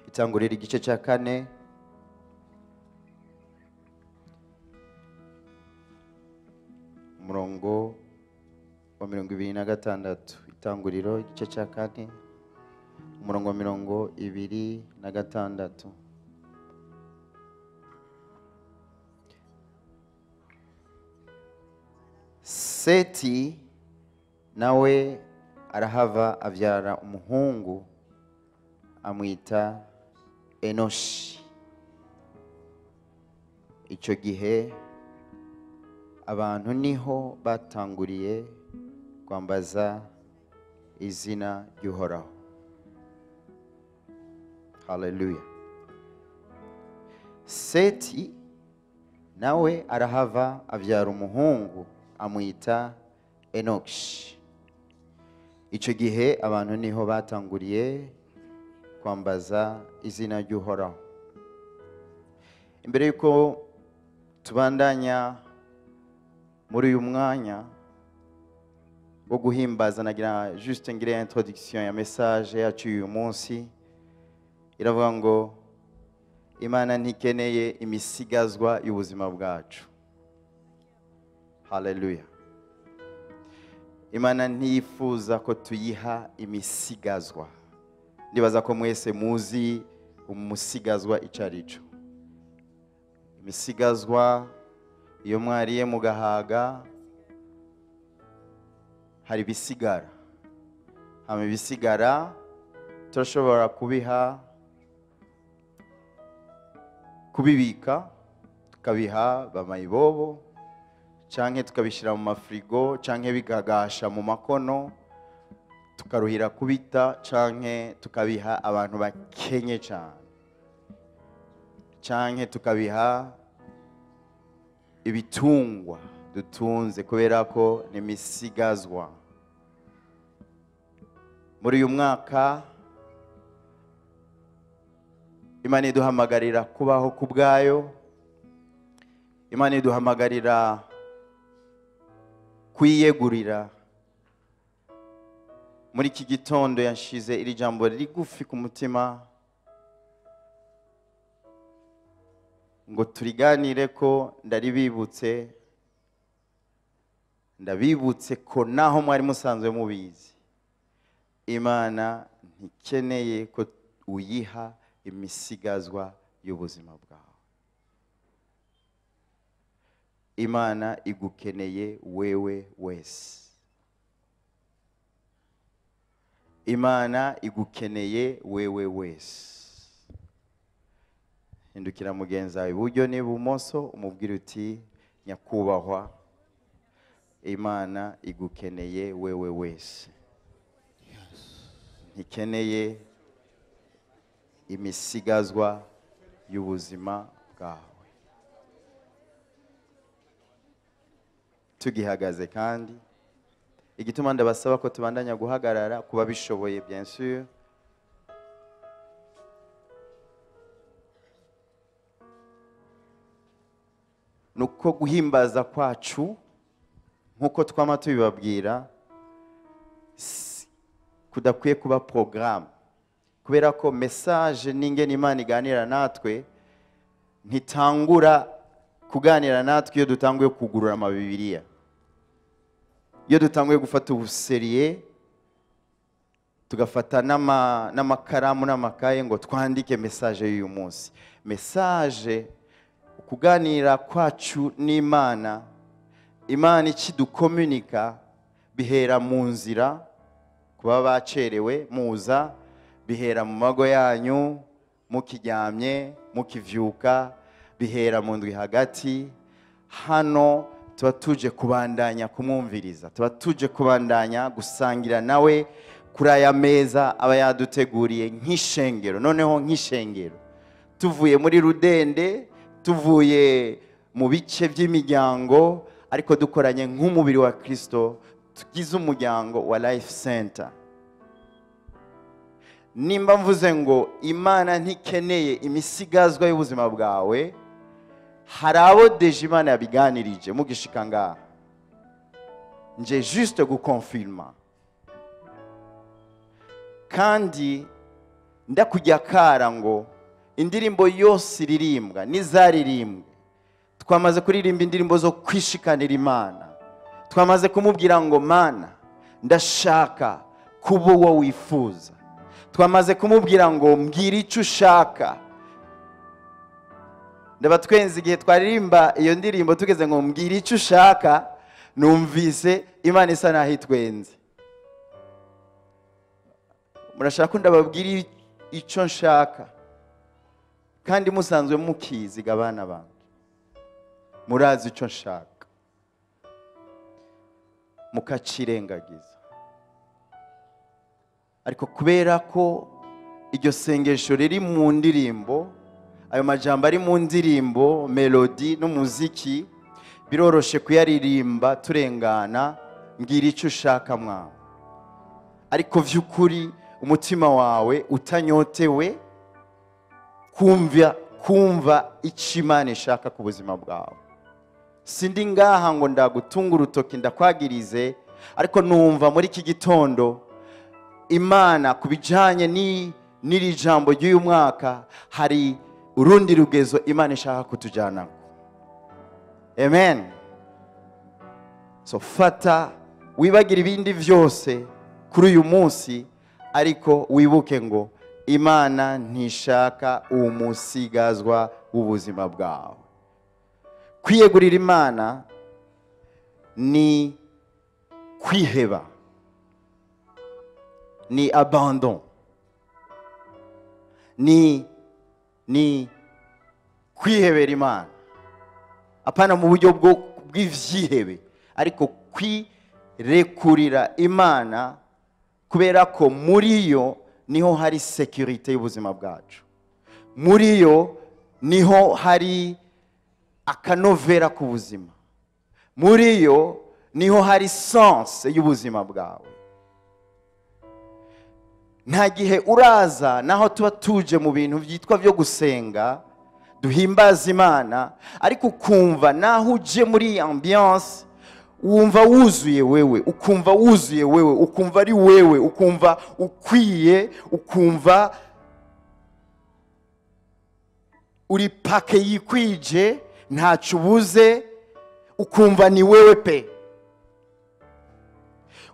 Itanguriro igice cya 4 umurongo wa 26. Itanguriro igice cya 4 umurongo wa 26. Seti nawe arahava abyara umuhungu amwita Enoshi. Icyo gihe abantu niho batanguriye kwambaza izina ry'Uhoraho. Haleluya. Seti nawe arahava abyara umuhungu amwita Enoshi. Icyo gihe abantu niho batanguriye kwambaza izina ry'Uhoraho. Imbere yuko tubandanya muri uyu mwanya wo guhimbaza, nagira juste ngire introduction ya message yacu uyu munsi. Iravuga ngo Imana ntikeneye imisigazwa y'ubuzima bwacu. Haleluya. Imana ntiyifuza ko tuyiha imisigazwa. Ndibaza ko mwese muzi umusigazwa icyo ari cyo. Imisigazwa iyo mwariye mugahaga hari ibisigara. Hama ibisigara turashobora kubiha, kubibika, tukabiha bamayibobo, canke tukabishira mu mafrigo, canke bigagasha mu makono, tukaruhira kubita, canke tukabiha abantu bakenye cyane, canke tukabiha ibitungwa dutunze kubera ko ni misigazwa. Muri uyu mwaka Imana iduhamagarira kubaho kubwayo. Imana iduhamagarira kwiyegurira. Muri iki gitondo yanshize iri jambo rigufi ku mutima ngo turiganire ko ndaribibutse, ndabibutse ko naho mwari musanzwe mubizi, Imana ntikeneye ko uyiha imisigazwa y'ubuzima bwawe. Imana igukeneye wewe wese. Imana igukeneye wewe wese. Hindukira mugenzi wawe iburyo n'ibumoso umubwire uti nyakubahwa, Imana igukeneye wewe wese. Ntikeneye imisigazwa y'ubuzima bwawe. Tugihagaze kandi igituma ndabasaba ko tubandanya guhagarara kuba bishoboye bien sûr. Nuko guhimbaza kwacu nkuko twama tubibabwira kudakwiye kuba programme, kubera ko message n'ingene Imana iganira natwe ntitangura kuganira natwe iyo dutanguye kugurura amabibiriya, iyo dutanguye gufata ubuseriye tugafata n'amakaramu n'amakaye ngo twandike message y'uyu munsi. Message kuganira kwacu n'Imana, Imana ikidukomunika bihera mu nzira, kuba bacerewe muza, bihera mu mago yanyu mukiryamye mukivyuka, bihera mu ndwi hagati. Hano tuba tuje kubandanya kumwumviriza, tuba tuje kubandanya gusangira nawe kuri aya meza aba yaduteguriye nk'ishengero. Noneho nk'ishengero tuvuye muri Rudende, tuvuye mu bice by'imiryango, ariko dukoranye nk'umubiri wa Kristo, tugize umuryango wa Life Center. Nimba mvuze ngo Imana ntikeneye imisigazwa y'ubuzima bwawe, hari abo deje Imana yabiganirije mugishika ngaha, nje juste gukonfirma. Kandi Ndakujya kara ngo indirimbo yose iririmbwa n'izaririmbwe, twamaze kuririmba indirimbo zo kwishikanira Imana, twamaze kumubwira ngo Mana ndashaka kuba uwo wifuza, twamaze kumubwira ngo mbwira icyo ushaka. Ndabatwenze igihe twaririmba iyo ndirimbo tugeze ngo mbwira icyo ushaka, numvise Imana isa naho itwenze. Murashaka ko ndababwira icyo nshaka, kandi musanzwe mukiziga abana banjye, murazi icyo nshaka, mukacirengagiza. Ariko kubera ko iryo sengesho riri mu ndirimbo, ayo majambo ari mu ndirimbo, melodi n'umuziki, biroroshe kuyaririmba turengana, mbwira icyo ushaka mwawe. Ariko vy'ukuri umutima wawe utanyotewe kumva icyo Imana ishaka ku buzima bwawe. Sindi ngaha ngo ndagutunga urutoki ndakwagirize, ariko numva muri iki gitondo Imana kubijanye n'iri jambo ry'uyu mwaka hari urundi rugezo Imana ishaka kutujyana. Amen. So fata wibagira ibindi vyose kuri uyu munsi, ariko wibuke ngo Imana ntishaka umusigazwa w'ubuzima bwawe. Kwiyegurira Imana ni kwiheba, ni abandon, ni kwihebera Imana, apana mu buryo bw'ivyihebe, ariko kwirekurira Imana, kubera ko muri yo niho hari security y'ubuzima bwacu, muri yo niho hari akanovera ku buzima, muri yo niho hari sense y'ubuzima bwawe. Nta gihe uraza naho tuba tuje mu bintu byitwa byo gusenga duhimbaza Imana, ariko ukumva naho uje muri ambiance wumva wuzuye wewe, ukumva wuzuye wewe, ukumva ari wewe, ukumva ukwiye, ukumva uri pake yikwije, ntacyo ubuze, ukumva ni wewe pe,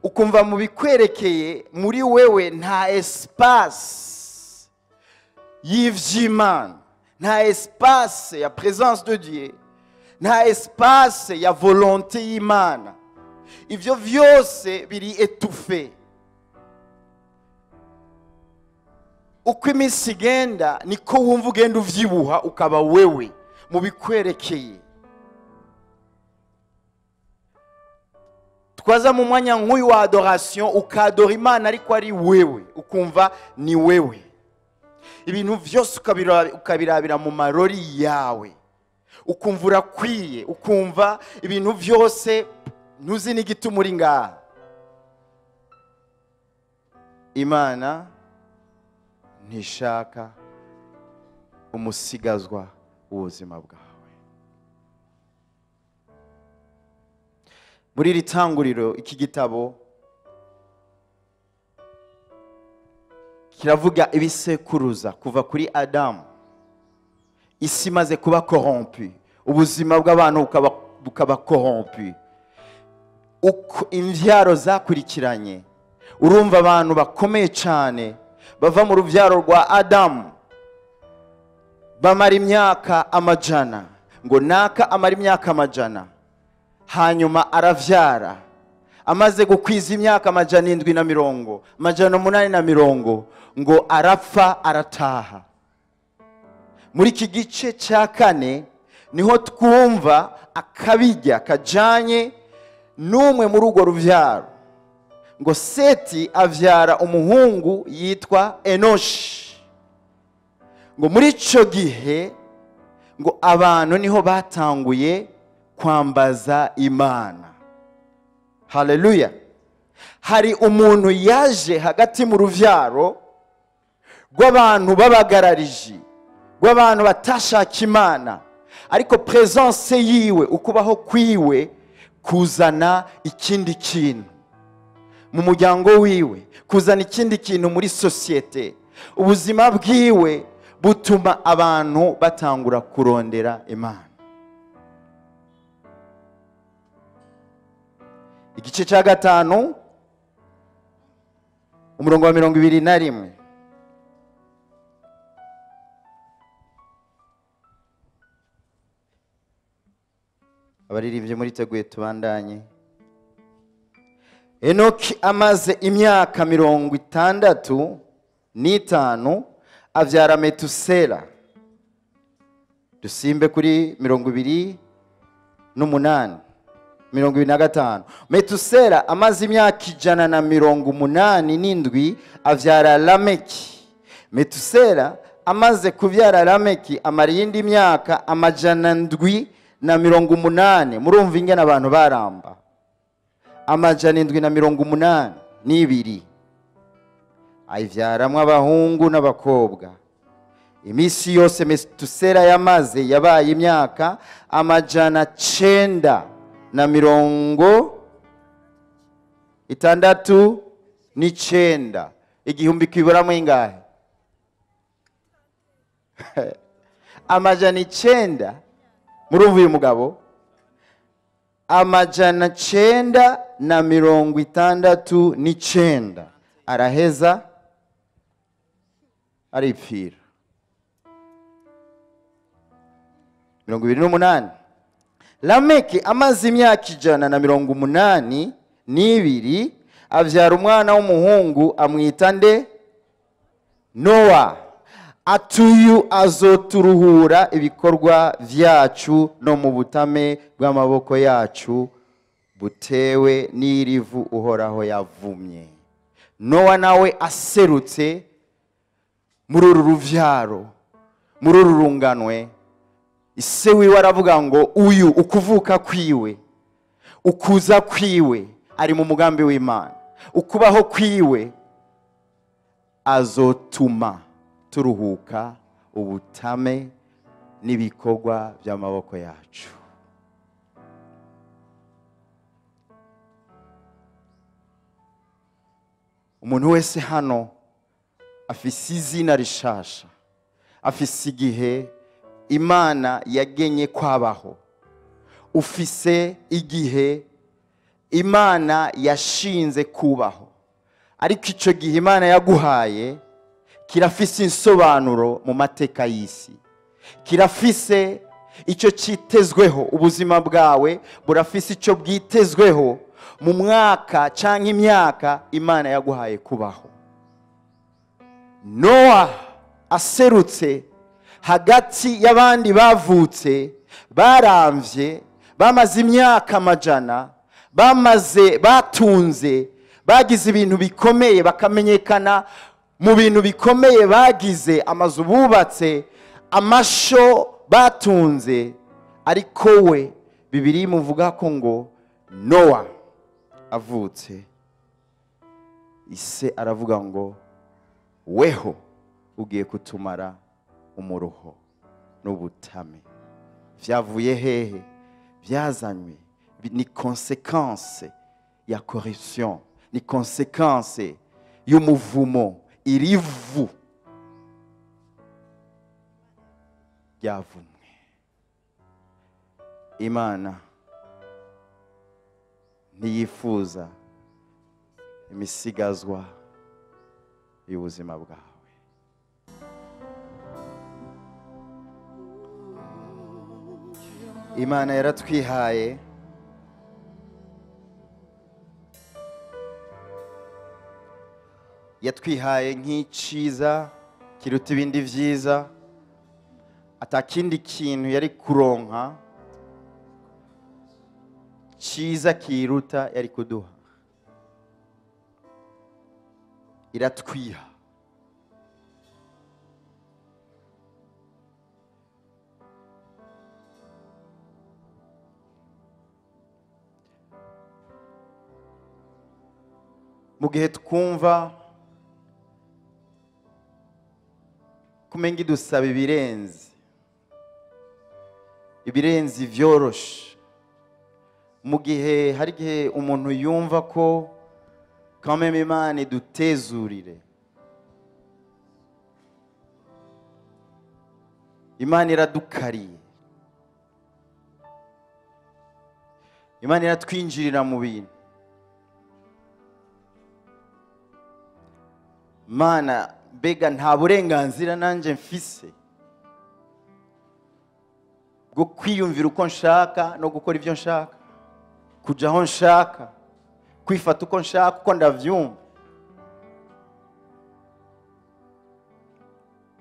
ukumva mu bikwerekeye muri wewe nta espace y'ivy'Imana, nta espace ya présence de Dieu, nta espace ya volonté y'Imana. Ivyo vyose biri étouffé. Uko iminsi igenda niko wumva ugenda uvyibuha ukaba wewe mu bikwerekeye. Twaza mu mwanya nk'uyu wa adoration, ukadora Imana ariko ari wewe, ukumva ni wewe. Ibintu vyose ukabirabira mu marori yawe, ukumva urakwiye, ukumva ibintu vyose ntuzi n'igituma uri ngaha. Imana ntishaka umusigazwa w'ubuzima bwawe. Muri iri tanguriro iki gitabo kiravuga ibisekuruza kuva kuri Adamu. Isi imaze kuba corrompu, ubuzima bw'abantu bukaba corrompu, uko imvyaro zakurikiranye. Urumva abantu bakomeye cyane bava mu ruvyaro rwa Adamu bamara imyaka amajana, ngo naka amara imyaka amajana, hanyuma aravyara. Amaze gukwiza imyaka 750, 850, ngo arapfa arataha. Muri iki gice cya kane niho twumva akabijya kajanye n'umwe muri urwo ruvyaro, ngo Seti avyara umuhungu yitwa Enoshi. Ngo muri ico gihe ngo abantu niho batanguye kwambaza Imana. Haleluya. Hari umuntu yaje hagati mu ruvyaro rw'abantu babagarariji, rw'abantu batashaka Imana, ariko presence yiwe, ukubaho kwiwe, kuzana ikindi kintu mu muryango wiwe, kuzana ikindi kintu muri societe, Ubuzima bwiwe butuma abantu batangura kurondera Imana. Igice cya 5 umurongo wa 21. Abaririmbyi muri teguye tubandanye. Enoki amaze imyaka 65 avyara Metusela. Dusimbe kuri 28 25. Metusela amaze imyaka 187 avyara Lameki. Metusela amaze kuvyara Lameki amara iyindi myaka 780. Murumva ingene abantu baramba. 782 ayivyaramwo abahungu n'abakobwa. Imisi yose Metusela yamaze yabaye imyaka 969. Igihumbi kiburamwo ingahe? 900. Murumva uyu mugabo 969 araheza aripfira. 28. Lameki amaze imyaka 182 avyara umwana w'umuhungu amwita nde? Noa. Atuyu azoturuhura ibikorwa vyacu no mu butame bw'amaboko yacu butewe n'irivu Uhoraho yavumye. Noa nawe aserutse muri uru ruvyaro, muri uru runganwe, ise wiwe aravuga ngo uyu ukuvuka kwiwe, ukuza kwiwe ari mu mugambi w'Imana, ukubaho kwiwe azotuma turuhuka ubutame n'ibikorwa by'amaboko yacu. Umuntu wese hano afise izina rishasha, afise igihe Imana yagenye kwabaho, ufise igihe Imana yashinze kubaho. Ariko ico gihe Imana yaguhaye kirafise insobanuro mu mateka y'isi, kirafise icyo cyitezweho. Ubuzima bwawe burafise icyo bwitezweho mu mwaka canke imyaka Imana yaguhaye kubaho. Noa aserutse hagati y'abandi bavutse baramvye, bamaze imyaka amajana, bamaze batunze, bagize ibintu bikomeye, bakamenyekana mu bintu bikomeye bagize, amazu bubatse, amasho batunze. Ariko we Bibiliya imuvuga ko ngo Noa avutse, ise aravuga ngo weho ugiye kutumara umuruho n'ubutame. Vyavuye hehe? Byazanywe ni conséquence ya corruption, ni conséquence y'umuvumo, irivu ryavumwe. Imana ntiyifuza imisigazwa y'ubuzima bwawe. Imana yaratwihaye yatwihaye nk'iciza kiruta ibindi vyiza, atakindi kintu yari kuronka ciza kiruta yari kuduha. Iratwiha. Mu gihe twumva kumenga idusaba ibirenze, ibirenze vyoroshe, mu gihe hari gihe umuntu yumva ko quand même Imana idutezurire, Imana iradukariye, Imana iratwinjirira mu bintu. Mana, mbega nta burenganzira nanjye mfise bwo kwiyumvira uko nshaka no gukora ibyo nshaka, kujya aho nshaka, kwifata uko nshaka, uko ndavyumva?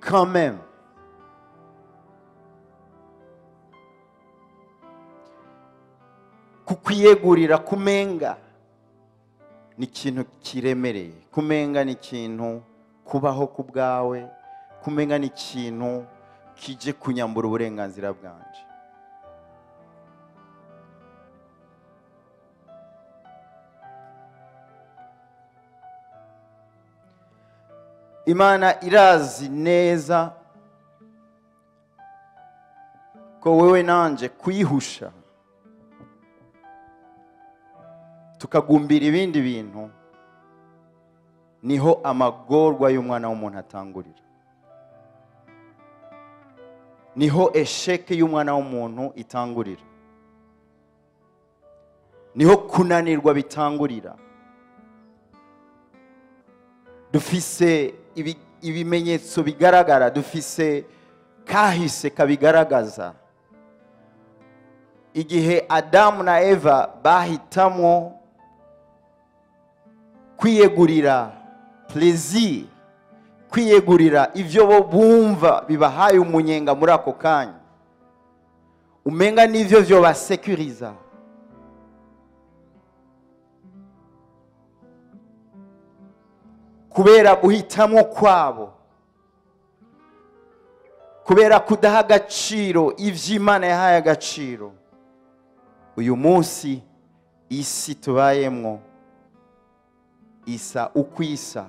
Quand même, kukwiyegurira kumenga ni ikintu kiremereye, kumenga ni ikintu kubaho ku bwawe, kumenga ni ikintu kije kunyambura uburenganzira bwanje. Imana irazi neza ko wewe nanje kuyihusha tukagumbira ibindi bintu niho amagorwa y'umwana w'umuntu atangurira, niho esheke y'umwana w'umuntu itangurira, niho kunanirwa bitangurira. Dufise ibimenyetso bigaragara, dufise kahise kabigaragaza. Igihe Adamu na Eva bahitamo kwiyegurira plaisir, kwiyegurira ivyo bo bumva bibahaye umunyenga muri ako kanya, umenga nivyo vyo basekuriza, kubera guhitamo kwabo, kubera kudaha agaciro ivy'Imana yahaye agaciro. Uyu munsi isi tubayemwo isa ukwisa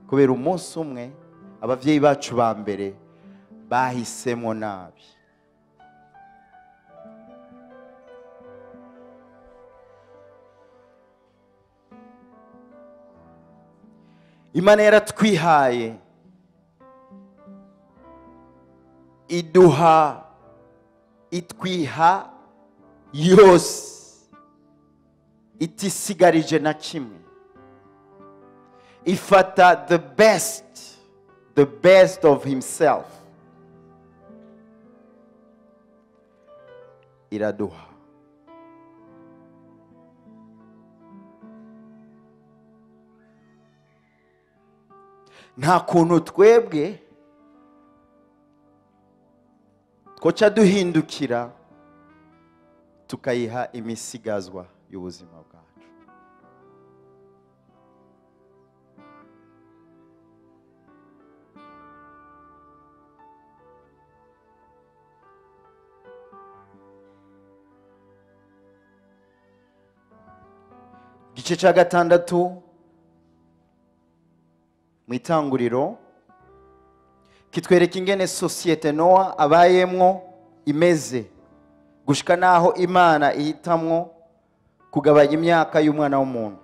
kubera umunsi umwe abavyeyi bacu ba mbere bahisemo nabi. Imana yaratwihaye, iduha, itwiha yose, itisigarije na kimwe. Ifata the best of himself, iraduha. Nta kuntu twebwe twoca duhindukira tukayiha imisigazwa y'ubuzima bwacu. Igice cya 6 mu itanguriro kitwereka ingene societe Noa abayemwo imeze, gushika naho Imana ihitamwo kugabanya imyaka y'umwana w'umuntu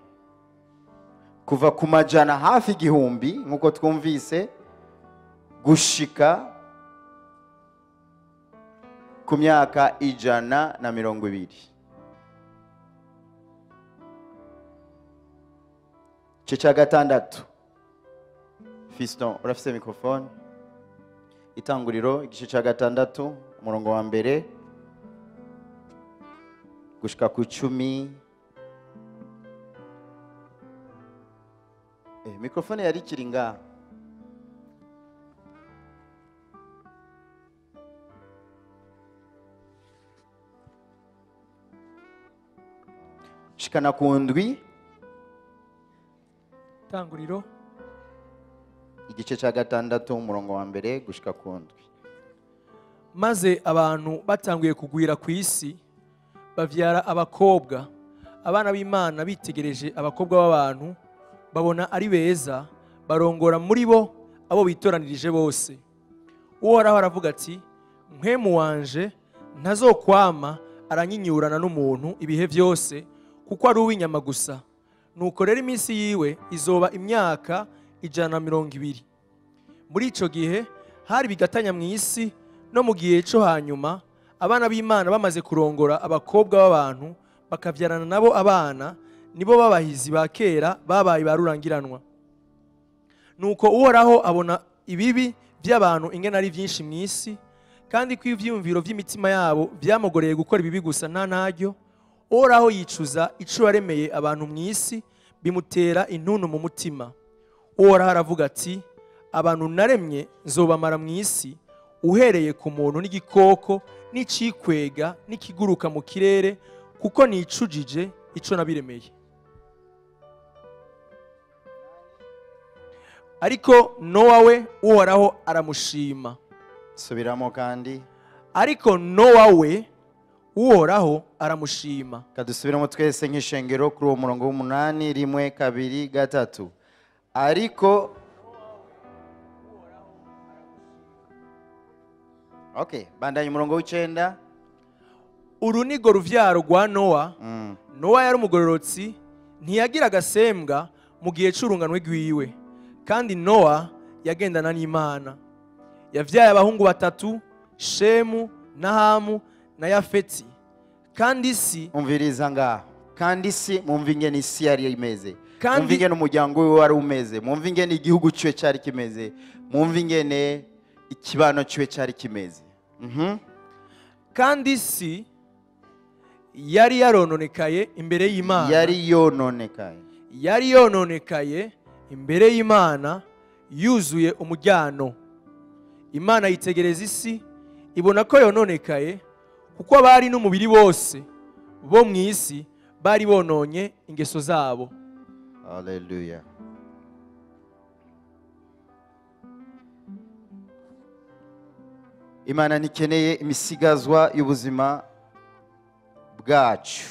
kuva ku majana hafi 1000 nkuko twumvise, gushika ku myaka 120. Igice cya 6. Fiston, urafise microphone? Itanguriro igice cya 6 umurongo wa 1 gushika ku 10. Microphone yari ikiri ngaha. Shikana ku 7. Itanguriro igice cya 6 umurongo wa 1 gushika ku 7. Maze abantu batanguye kugwira ku isi, bavyara abakobwa. Abana b'Imana bitegereje abakobwa b'abantu, babona ari beza, barongora muri bo abo bitoranirije bose. Uhoraho aravuga ati: mpwemu wanje ntazokwama aranyinyurana n'umuntu ibihe byose, kuko ari uw'inyama gusa. Nuko rero iminsi yiwe izoba imyaka 120. Muri ico gihe hari bigatanya mu isi, No mu gihe cyo hanyuma, abana b'Imana bamaze kurongora abakobwa b'abantu, bakavyarana nabo abana, nibo babahizi ba kera babaye barurangiranwa. Nuko Uhoraho abona ibibi by'abantu ingene ari byinshi mu isi, kandi ko ivyiyumviro vy'imitima yabo vyamugoreye gukora ibibi gusa nta ntaryo. Uhoraho yicuza ico yaremeye abantu mu isi, bimutera intuntu mu mutima. Uhoraho aravuga ati: abantu naremye nzobamara mu isi, uhereye ku muntu n'igikoko n'icikwega n'ikiguruka mu kirere, kuko nicujije ico nabiremeye. Ariko Nowa we Uhoraho aramushima. Subiramo kandi. Ariko Nowa we Uhoraho aramushima. Kadusubiramo twese nk'ishengero kuri uwo murongo w'umunani, 1 2 3. Ariko okay, bandanye umurongo w'icenda. Uru nigo ruvyaro rwa Nowa. Nowa yari umugororotsi, ntiyagira agasembwa mu gihe c'urunganwe rwiwe. Kandi Nowa yagendana n'Imana. Yavyaye abahungu batatu, Shemu na Hamu na Yafeti. Kandi isi, umviriza ngaho. Kandi isi, mumva ingene isi yari imeze, mumva ingene umuryango wiwe wari umeze, mumva ingene igihugu ciwe cari kimeze, mumva ingene ikibano ciwe cari kimeze. Kandi isi yari yarononekaye imbere y'Imana. Yari yononekaye. Yari yononekaye imbere y'Imana, yuzuye umujyano. Imana yitegereza isi, ibona ko yononekaye, kuko abari n'umubiri bose bo mu isi bari bononye ingeso zabo. Haleluya. Imana ntikeneye imisigazwa y'ubuzima bwacu.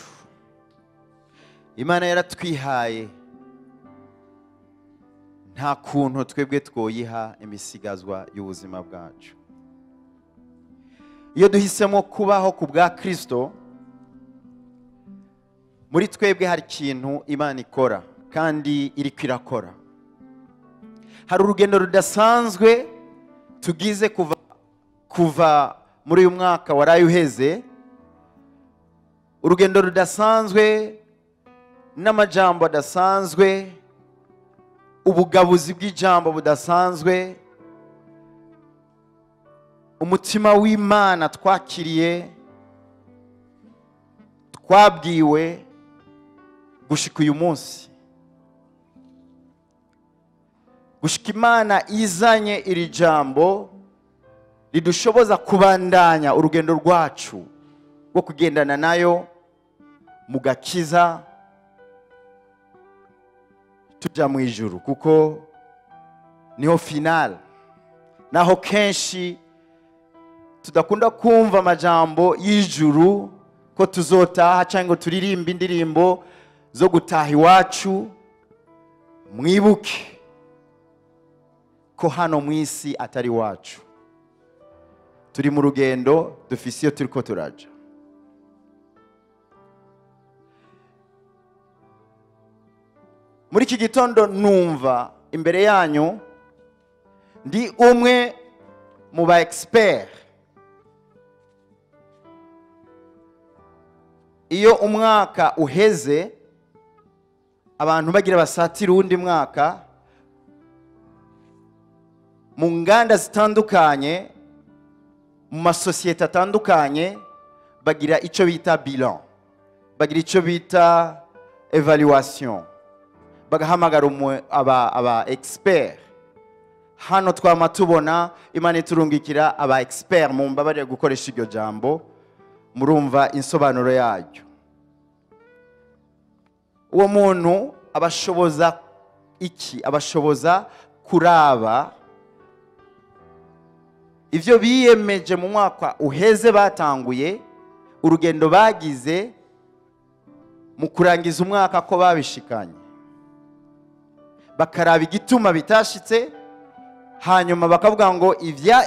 Imana yaratwihaye, nta kuntu twebwe twoyiha imisigazwa y'ubuzima bwacu. Iyo duhisemo kubaho ku bwa Kristo, muri twebwe hari ikintu Imana ikora kandi iriko irakora. Hari urugendo rudasanzwe tugize kuva muri uyu mwaka waraye uheze, urugendo rudasanzwe n'amajambo adasanzwe, ubugabuzi bw'ijambo budasanzwe, umutima w'Imana twakiriye, twabwiwe gushika uyu munsi. Gushika Imana izanye iri jambo ridushoboza kubandanya urugendo rwacu rwo kugendana nayo mu gakiza tuja mu ijuru, kuko niho final. Naho kenshi tudakunda kumva amajambo y'ijuru ko tuzotaha cyangwa turirimba indirimbo zo gutaha iwacu, mwibuke ko hano mu isi atari wacu. Turi mu rugendo, dufise iyo turiko turaja. Muri iki gitondo numva imbere yanyu ndi umwe mu ba expert. Iyo umwaka uheze, abantu bagira basatira uwundi mwaka, mu nganda zitandukanye, mu masosiyete atandukanye, bagira icyo bita bilan, bagira icyo bita evaluation, bagahamagara aba expert. Hano twama tubona Imana iturungikira aba expert, mu mbabarire gukoresha iryo jambo, murumva insobanuro yaryo. Uwo muntu abashoboza iki? Abashoboza kuraba ivyo biyemeje mu mwaka uheze batanguye, urugendo bagize mu kurangiza umwaka ko babishikanye, bakaraba igituma bitashitse, hanyuma bakavuga ngo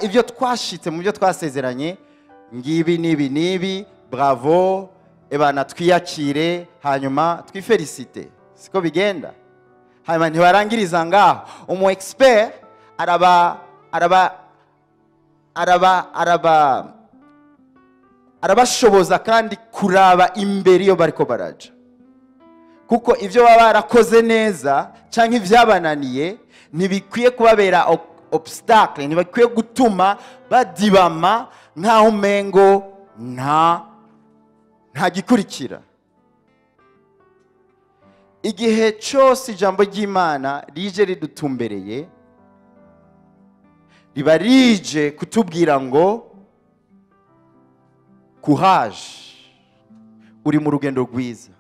ivyo twashitse mu byo twasezeranye ngibi nibi nibi, bravo, ebana twiyakire, hanyuma twifelicite. Siko bigenda. Hanyuma ntibarangiriza ngaho, umu expert araba araba araba arabashoboza kandi kuraba imbere iyo bariko baraja, kuko ibyo baba barakoze neza cyangwa ibyabananiye ntibikwiye kubabera obstacle, ntibikwiye gutuma badibama nk'aho umengo nta gikurikira. Igihe cyose ijambo ry'Imana rije ridutumbereye, riba rije kutubwira ngo courage, uri mu rugendo rwiza.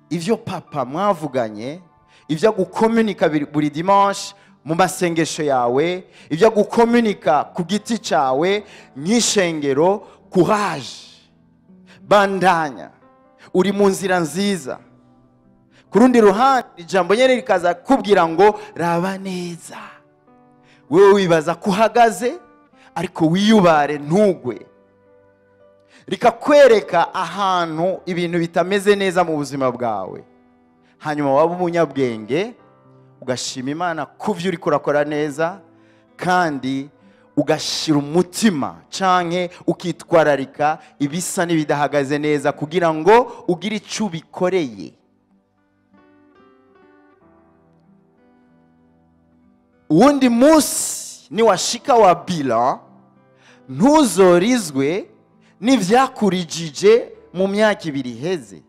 Ivyo papa mwavuganye, ivyo gukomunika buri dimanche mu masengesho yawe, ivyo gukomunika ku giti cyawe nk'ishengero, courage, bandanya, uri mu nzira nziza. Ku rundi ruhande ijambo nyene rikaza kubwira ngo raba neza, wewe wibaza ko uhagaze ariko wiyubare ntugwe. Rikakwereka ahantu ibintu bitameze neza mu buzima bwawe, hanyuma waba umunyabwenge ugashima Imana ku byo uriko urakora neza, kandi ugashira umutima canke ukitwararika ibisa n'ibidahagaze neza kugira ngo ugire ico ubikoreye. Uwundi munsi niwashika wa bilan, ntuzorizwe n'ivyakurijije mu myaka ibiri iheze,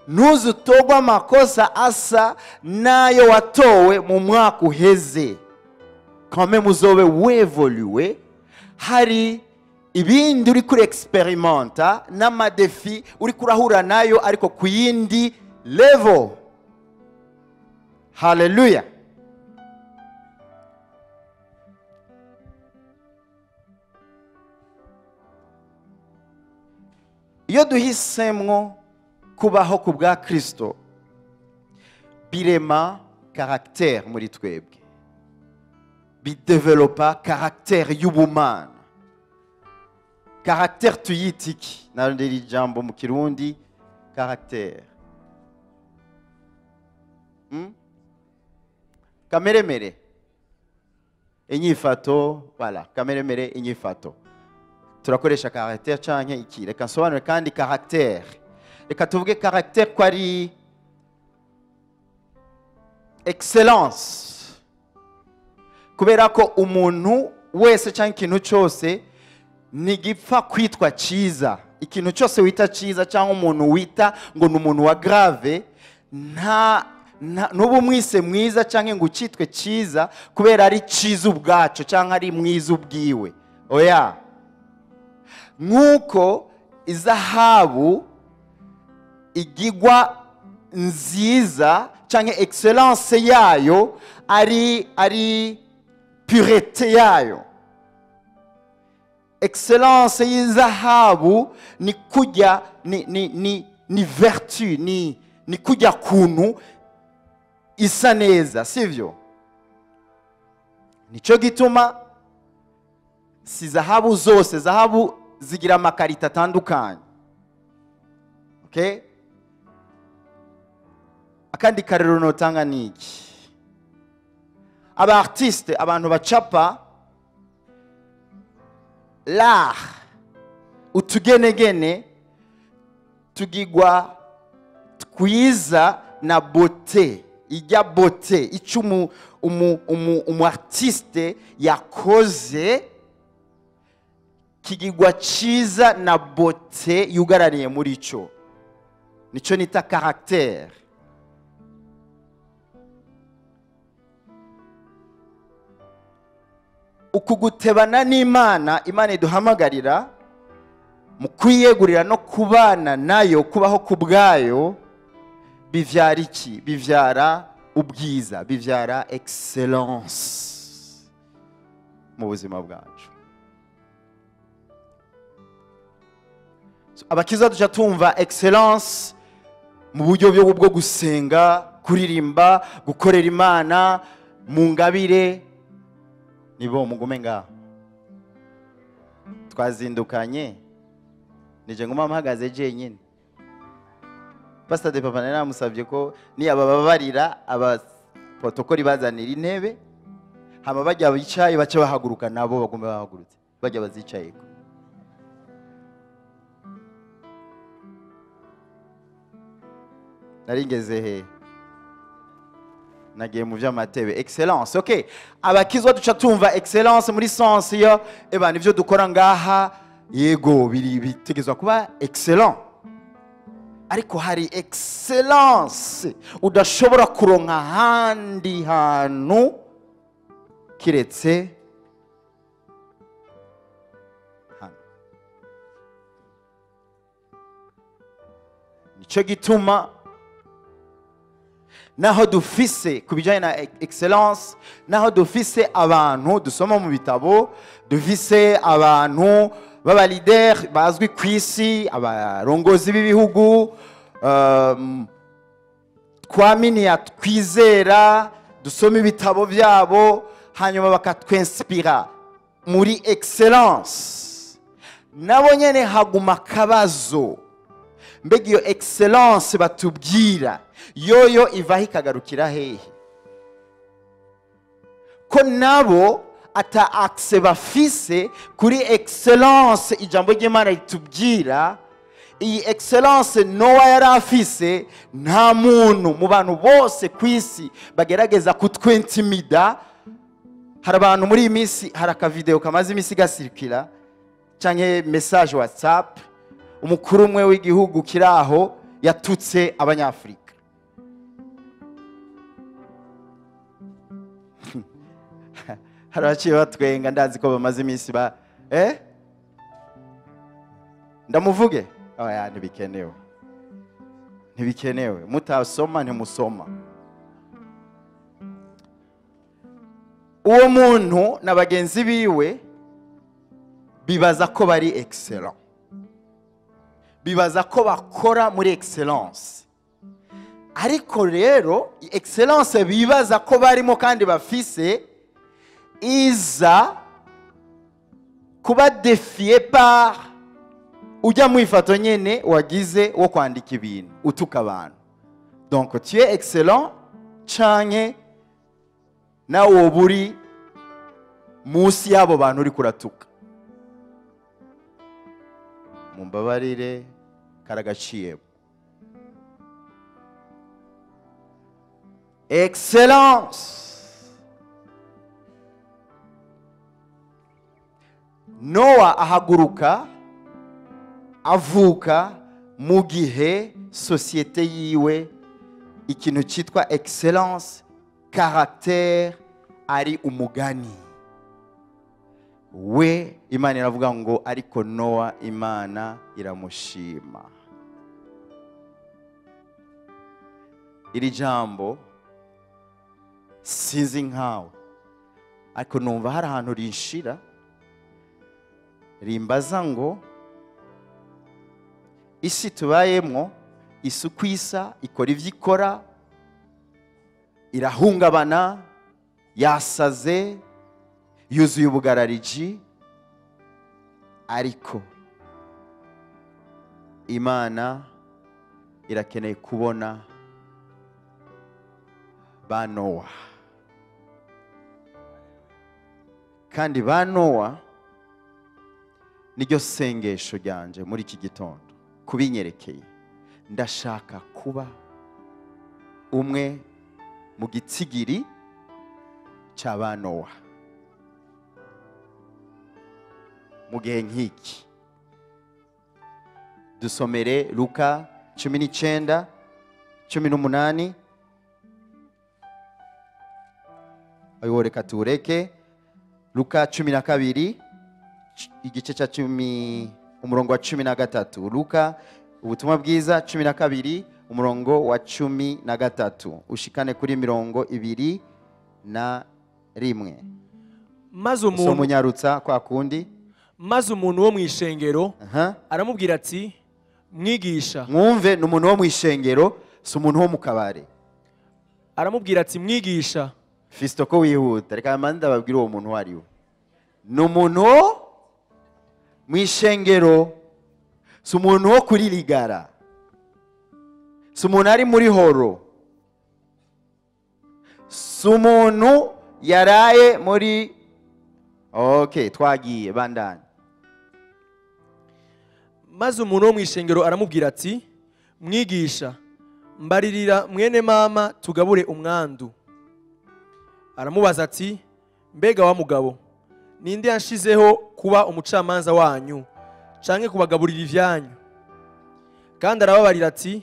ntuzutogwe amakosa asa n'ayo watowe mu mwaka uheze. Quand même uzobe wevoluwe, hari ibindi uri kuri experimenta n'ama défis uri kurahura nayo, ariko ku yindi level. Haleluya. Iyo duhisemwo kubaho ku bwa Kristo, birema caractère muri twebwe, bidevelopa caractère y'ubumana. Caractère tuyita iki? Narondera ijambo mu Kirundi caractère. Kameremere, inyifato, voilà, kameremere, inyifato. Turakoresha caractère canke iki? Reka nsobanure kandi caractère. Reka tuvuge caractère ko ari excellence, kubera ko umuntu wese cyangwa ikintu cyose ntigipfa kwitwa cyiza. Ikintu cyose wita cyiza cyangwa umuntu wita ngo ni umuntu wa grave, nta nubu mwise mwiza cyangwa ngo ucyitwe cyiza kubera ari cyiza ubwaco cyangwa ari mwiza ubwiwe. Oya, nk'uko izahabu igigwa nziza cyangwa excellence yayo ari pureté yayo. Excellence y'izahabu ni kujya ni vertu, ni kujya kuntu isa neza, sivyo? Nico gituma si zahabu zose, zahabu zigira amakarita atandukanye. Okay? Akandi karero notanga niki? Aba artiste, abantu bacapa l'art, utugenegene tugigwa twiza na beauté, ijya beauté icyo umu artiste yakoze kigigwa ciza na beauté yugaraniye muri ico, nico nita caractère. Ukugutebana n'Imana, Imana iduhamagarira mu kwiyegurira no kubana nayo, kubaho kubwayo, bivyara iki? Bivyara ubwiza, bivyara excellence mu buzima bwacu. Abakiza duca tumva excellence mu buryo bwo gusenga, kuririmba, gukorera Imana mu ngabire. Nibo mugume ngaho, twazindukanye, nije nguma mpagaze jenyine. Pastor de papa naramusabye ko ni abababarira aba protocole bazanira intebe, Hama bajya bicaye bace bahaguruka nabo bagomba bahagurutse bajya bazicayeko. Naringeze he? Nagiye mu vy'amatebe. Excellence, okay. Abakizwa duca tumva excellence muri sens yo eba nivyo dukora ngaha, yego biri bitegezwa kuba excellent. Ariko hari excellence udashobora kuronka handi hantu kiretse hano. Nico gituma naho dufise kubijanye na excellence, naho dufise abantu dusoma mu bitabo, dufise abantu baba leader bazwi kwisi, abarongozi b'ibihugu, twaminiya twizera, dusoma ibitabo byabo, hanyuma bakatwinspira muri excellence. Nabo nyene haguma kabazo, mbega iyo excellence batubwira yoyo ivaho ikagarukira hehe? Ko nabo ata accès bafise kuri excellence ijambo ry'Imana ritubwira. Iyi excellence Noah yari afise, nta muntu mu bantu bose kwisi bagerageza kutwentimida. Hari abantu muri iyi minsi, hari akavideo kamaze iminsi gasirikira canke message WhatsApp, umukuru umwe w'igihugu kiraho yatutse abanyafrika. Hari abaciye batwenga, ndazi ko bamaze iminsi ba ndamuvuge? Oya, ntibikenewe, ntibikenewe, mutasoma ntimusoma. Uwo muntu na bagenzi biwe bibaza ko bari excellent, bibaza ko bakora muri excellence. Ariko rero excellence bibaza ko barimo kandi bafise iza kuba défié par ujya mu ifato nyene wagize wo kwandika ibintu utuka abantu. Donc tu es excellent canke nawe buri munsi y'abo bantu uri kuratuka. Mumbabarire, karagaciye. Excellence. Noah ahaguruka avuka mu gihe societe yiwe ikintu cyitwa excellence caractère ari umugani. We Imana iravuga ngo ariko Noah Imana iramushima. Iri jambo sinzi nkawe, ariko numva hari ahantu rinshira rimbaza ngo isi tubayemwo isuku isa ikora ivyo ikora, irahungabana, yasaze, yuzuye ubugarariji, ariko Imana irakeneye kubona ba Noah. Kandi ba Noah niryo sengesho ryanje muri iki gitondo kubinyerekeye. Ndashaka kuba umwe mu gitsigiri cya ba Noah mu gihe nk'iki. Dusomere Luka 19 18. Ayo reka tureke. Luka 12 igice cya 10 umurongo wa 13. Luka ubutumwa bwiza 12 umurongo wa 13 ushikane kuri 21. Maze umuntu munyarutsa kwa kundi. Maze umuntu wo mwishengero aramubwira ati mwigisha. Mwumve, ni umuntu wo mwishengero, si umuntu wo mu kabare. Aramubwira ati mwigisha. Fisto ko wihuta, reka manda babwire uwo muntu wari we. Ni umuntu wo mwishengero, si umuntu wo kuri ligara, si umuntu ari muri horo, si umuntu yaraye muri. Okay, twagiye bandanye. Maze umuntu wo mu ishengero aramubwira ati: "Mwigisha, mbaririra mwene mama tugabure umwandu." Aramubaza ati: "Mbega wa mugabo, ninde yanshizeho kuba umucamanza wanyu canke kubagaburira ivyanyu?" Kandi arababarira ati: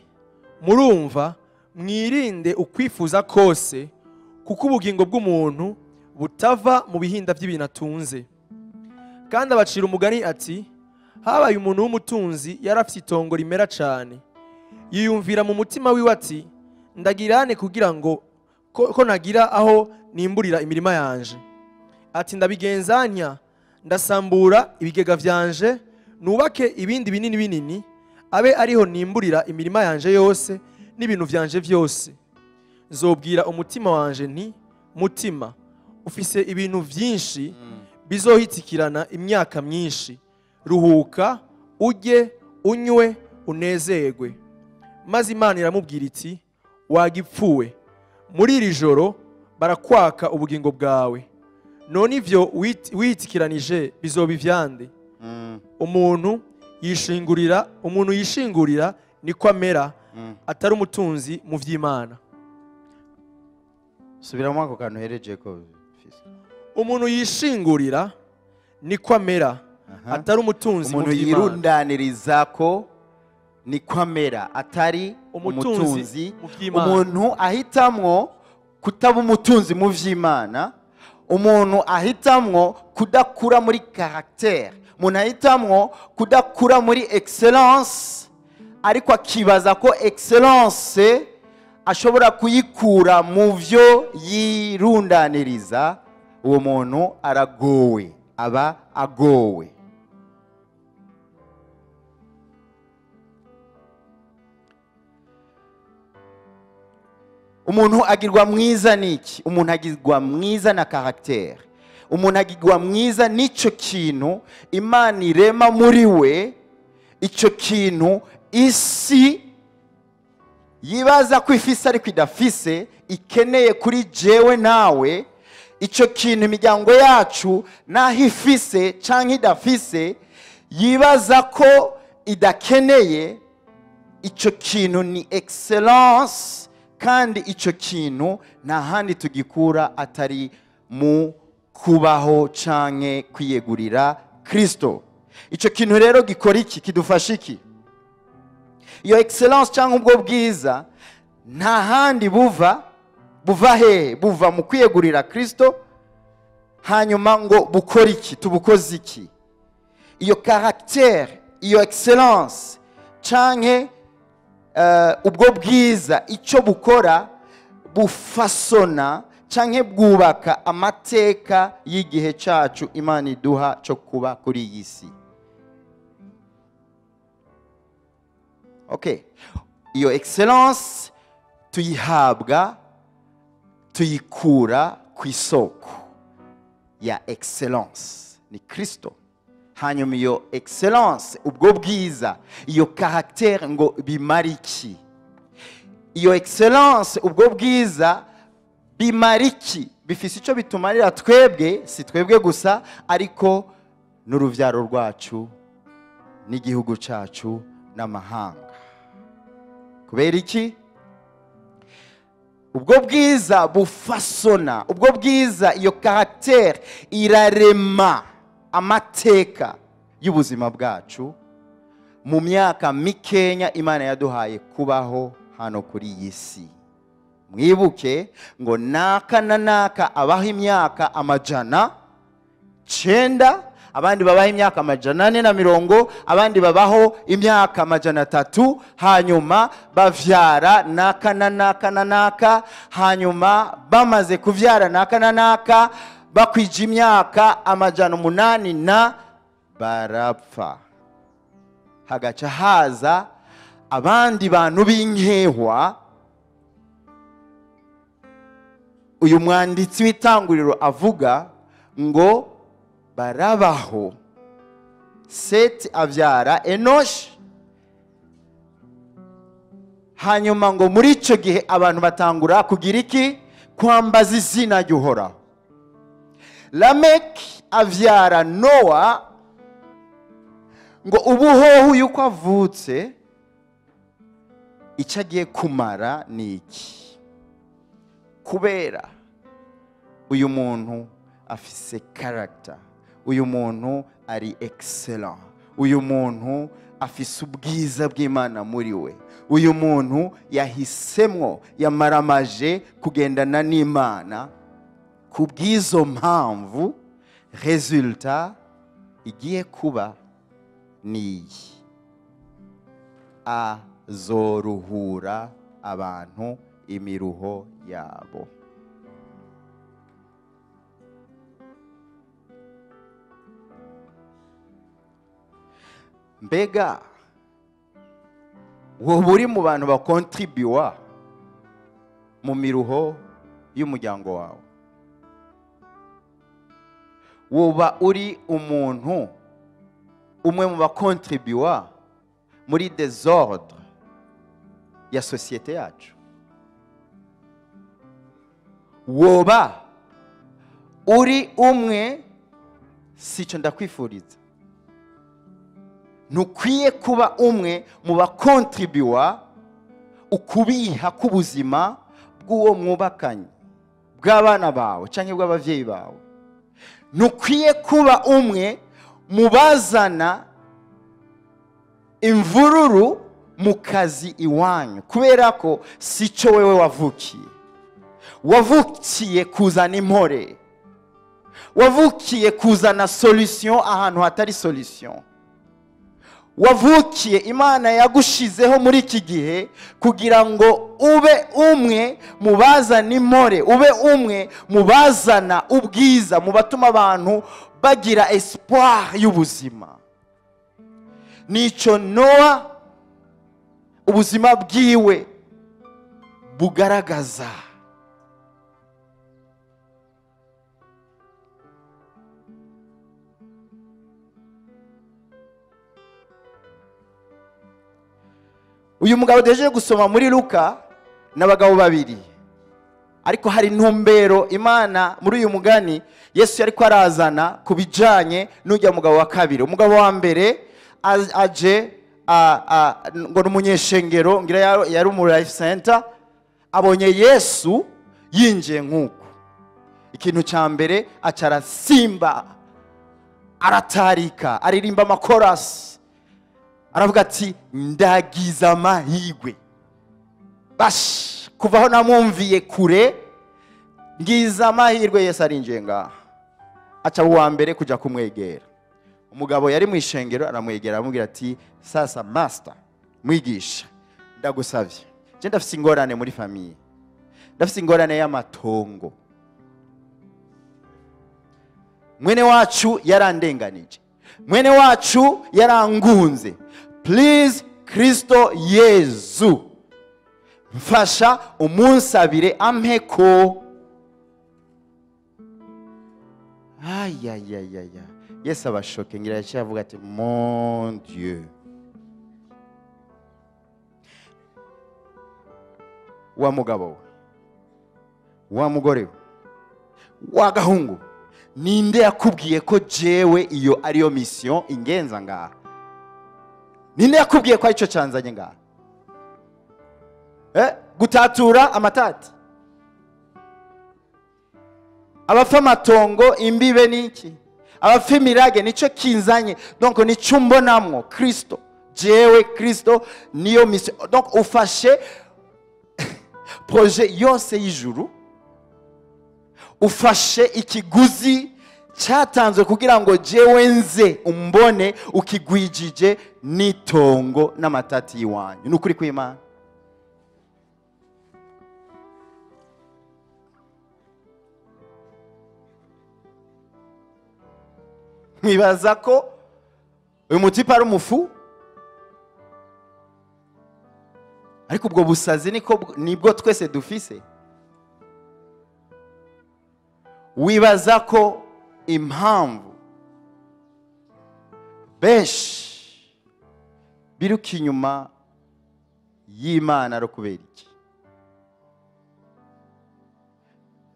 "Murumva, mwirinde ukwifuza kose, kuko ubugingo bw'umuntu butava mu bihinda by'ibintu atunze." Kandi abacira umugani ati: "Habaye umuntu w'umutunzi yari afite itongo rimera cane. Yiyumvira mu mutima wiwe ati: 'Ndagirane kugira ngo ko nagira aho nimburira imirima yanje.' Ati: 'Ndabigenzanya, ndasambura ibigega vyanje, nubake ibindi binini binini, abe ariho nimburira imirima yanje yose n'ibintu vyanje vyose. Nzobwira umutima wanje nti: Mutima, ufise ibintu vyinshi bizohitikirana imyaka myinshi, ruhuka, urye, unywe, unezerwe.' Maze Imana iramubwira iti: 'Wagipfuwe, muri iri joro barakwaka ubugingo bwawe. None ivyo wihitikiranije bizoba ivyande?' Umuntu yishingurira niko amera, atari umutunzi mu vy'Imana." Subiramo ako kantu uhereje ko fisi. Umuntu yishingurira niko amera, atari umutunzi mu Umuntu vy'Imana. yirundaniriza ko niko amera, atari umutunzi umutunzi mu vy'Imana. Umuntu ahitamwo kutaba umutunzi mu vy'Imana, umuntu ahitamwo kudakura muri caractère, umuntu ahitamwo kudakura muri excellence, ariko akibaza ko excellence ashobora kuyikura mu vyo yirundaniriza, uwo muntu aragowe, aba agowe. Umuntu agirwa mwiza niki? Umuntu agirwa mwiza na caractère. Umuntu agirwa mwiza n'icyo kintu Imana irema muri we, icyo kintu isi yibaza ko ifise ariko idafise, ikeneye kuri jewe nawe, icyo kintu imiryango yacu naho ifise canke idafise yibaza ko idakeneye. Icyo kintu ni excellence, kandi icyo kintu nta handi tugikura atari mu kubaho canke kwiyegurira Kristo. Icyo kintu rero gikora iki? Kidufasha iki? Iyo excellence cyangwa ubwo bwiza nta handi buva. Buva hehe? Buva mu kwiyegurira Kristo. Hanyuma ngo bukore iki? Tubukoze iki? Iyo caractère, iyo excellence canke ubwo bwiza, icyo bukora, bufasona canke bwubaka amateka y'igihe cyacu Imana iduha cyo kuba kuri iyi si. Okay, iyo excellence tuyihabwa, tuyikura ku isoko ya excellence, ni Kristo. Hanyuma iyo excellence, ubwo bwiza, iyo caractère ngo bimara iki? Iyo excellence, ubwo bwiza bimara iki? Bifise icyo bitumarira twebwe, si twebwe gusa, ariko n'urubyaro rwacu n'igihugu cyacu n'amahanga. Kubera iki? Ubwo bwiza bufasona, ubwo bwiza, iyo caractère irarema amateka y'ubuzima bwacu mu myaka mikenya Imana yaduhaye kubaho hano kuri iyi si. Mwibuke ngo naka na naka abaho imyaka 900, abandi babaho imyaka 420, abandi babaho imyaka 300, hanyuma bavyara naka na naka na naka. Hanyuma bamaze kuvyara naka na naka, bakwije imyaka 800 na barapfa, hagaca haza abandi bantu b'inkehwa. Uyu mwanditsi w'Itanguriro avuga ngo barabaho. Seti abyara Enoshi. Hanyuma ngo muri icyo gihe abantu batangura kugira iki? Kwambaza izina ry'Uhoraho. Lameki avyara Nowa. Ngo ubuhoho yuko avutse icyo agiye kumara ni iki? Kubera uyu muntu afise character, uyu muntu ari excellent, uyu muntu afise ubwiza bw'Imana muri we, uyu muntu yahisemwo yamaramaje kugendana n'Imana. Kubw'izo mpamvu resultat igiye kuba niyi: azoruhura abantu imiruho yabo. Mbega wowe uri mu bantu bakontribuwa mu miruho y'umuryango wawe? Woba uri umuntu umwe mu bakontribuwa muri désordre ya société yacu? Woba uri umwe? Sico ndakwifuriza. Ntukwiye kuba umwe mu bakontribuwa ukubiha k'ubuzima bw'uwo mwubakanye, bw'abana bawe canke bw'abavyeyi bawe. Ntukwiye kuba umwe mu bazana imvururu mu kazi iwanyu, kubera ko sico wewe wavukiye. Wavukiye kuzana impore, wavukiye kuzana solution ahantu hatari solution. Wavukiye, Imana yagushizeho muri iki gihe kugira ngo ube umwe mu bazana impore, ube umwe mu bazana ubwiza, mu batuma abantu bagira espoir y'ubuzima. Nico Noa ubuzima bwiwe bugaragaza. Uyu mugabo deje gusoma muri Luka n'abagabo babiri, ariko hari intumbero Imana muri uyu mugani Yesu yariko arazana kubijanye n'ujya mugabo wa kabiri. Umugabo wa mbere aje ngo n'umunyeshengero, ngira yari mu life center, abonye Yesu yinjiye nkuko. Ikintu ca mbere aca arasimba, aratarika, aririmba amakorasi, aravuga ati ndagize amahirwe, bash kuvaho namwumviye kure, ngize amahirwe Yesu arinjiye ngaha. Aca uwa mbere kuja kumwegera. Umugabo yari mu ishengero aramwegera, aramubwira ati sasa master, mwigisha, ndagusavye, je ndafise ingorane muri famille, ndafise ingorane y'amatongo, mwene wacu yarandenganije, mwene wacu yarangunze, please Kristo Yezu mfasha umunsabire ampeko. Ayayayaya, Yesu abashoke, ngira yaciye avuga ati mon Dieu, wa mugabo we, wa mugore we, wa gahungu, ninde yakubwiye ko jewe iyo ariyo mission ingenza ngaha? Ninde yakubwiye ko arico canzanye ngaha? Gutatura amatati, abapfa amatongo, imbibe niki, abapfa imirage, nico kinzanye. Donc nico mbonamwo Kristo, jewe Kristo niyo mission. Donc ufashe projet yose y'ijuru, ufashe ikiguzi cyatanzwe kugira ngo jewe nze umbone, ukigwijije n'itongo n'amatati yiwanyu. Nukuri kw'Imana. Mwibaza ko uyu mutipe ari umufu, ariko ubwo busazi niko nibwo twese dufise. Wibaza ko impamvu benshi biruka inyuma y'Imana ari kubera iki?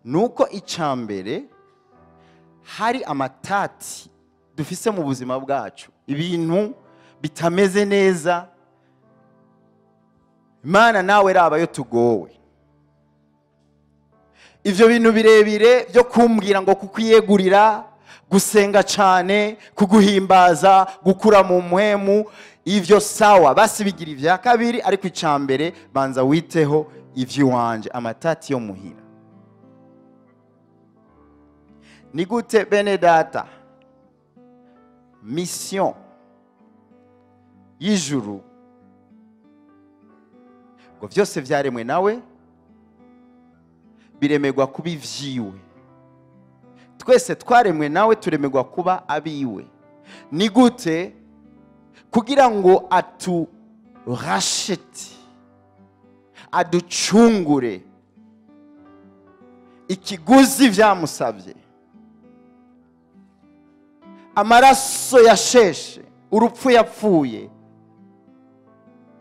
Nuko icambere Hari amatati dufise mu buzima bwacu, ibintu bitameze neza. Imana nawe raba yo tugowe. Ivyo bintu birebire byo kumbwira ngo kukwiyegurira, gusenga cyane, kuguhimbaza, gukura mu mpwemu, ivyo sawa, basi bigira ivya kabiri, ariko icambere banza witeho ivy'iwanje, amatati yo muhira. Ni gute bene data mission y'ijuru ngo vyose vyaremwe nawe biremegwa kuba ivyiwe, twese twaremwe nawe turemegwa kuba abiwe. Ni gute kugira ngo aturashete, aducungure ikiguzi vyamusavye, amaraso yasheshe, urupfu yapfuye,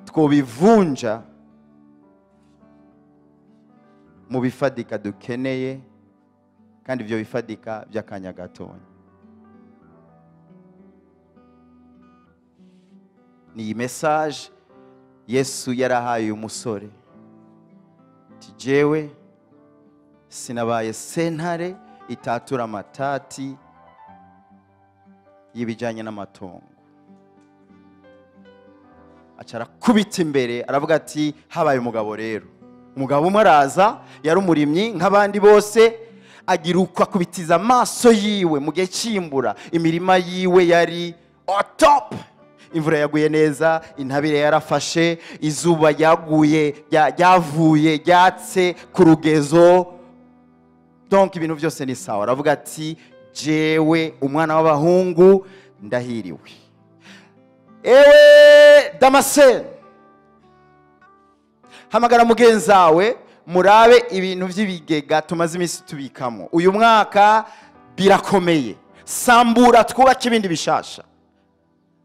twobivunja mu bifadika dukeneye, kandi ibyo bifadika by'akanya gatonya. Ni iyi message Yesu yarahaye uyu musore, ati jewe sinabaye sentare itatura amatati y'ibijyanye n'amatongo. Aca arakubita imbere aravuga ati habaye umugabo rero. Umugabo umwe araza, yari umurimyi nk'abandi bose, agira uko akubitiza amaso yiwe mu gihe cy'imbura, imirima yiwe yari on top, imvura yaguye neza, intabire yarafashe, izuba ryaguye ryavuye ryatse ku rugezo, donc ibintu byose ni sawa. Aravuga ati jewe umwana w'abahungu ndahiriwe. Ewe Damascene, hamagara mugenzi wawe murabe ibintu by'ibigega tumaze iminsi tubikamo, uyu mwaka birakomeye, sambura twubake ibindi bishasha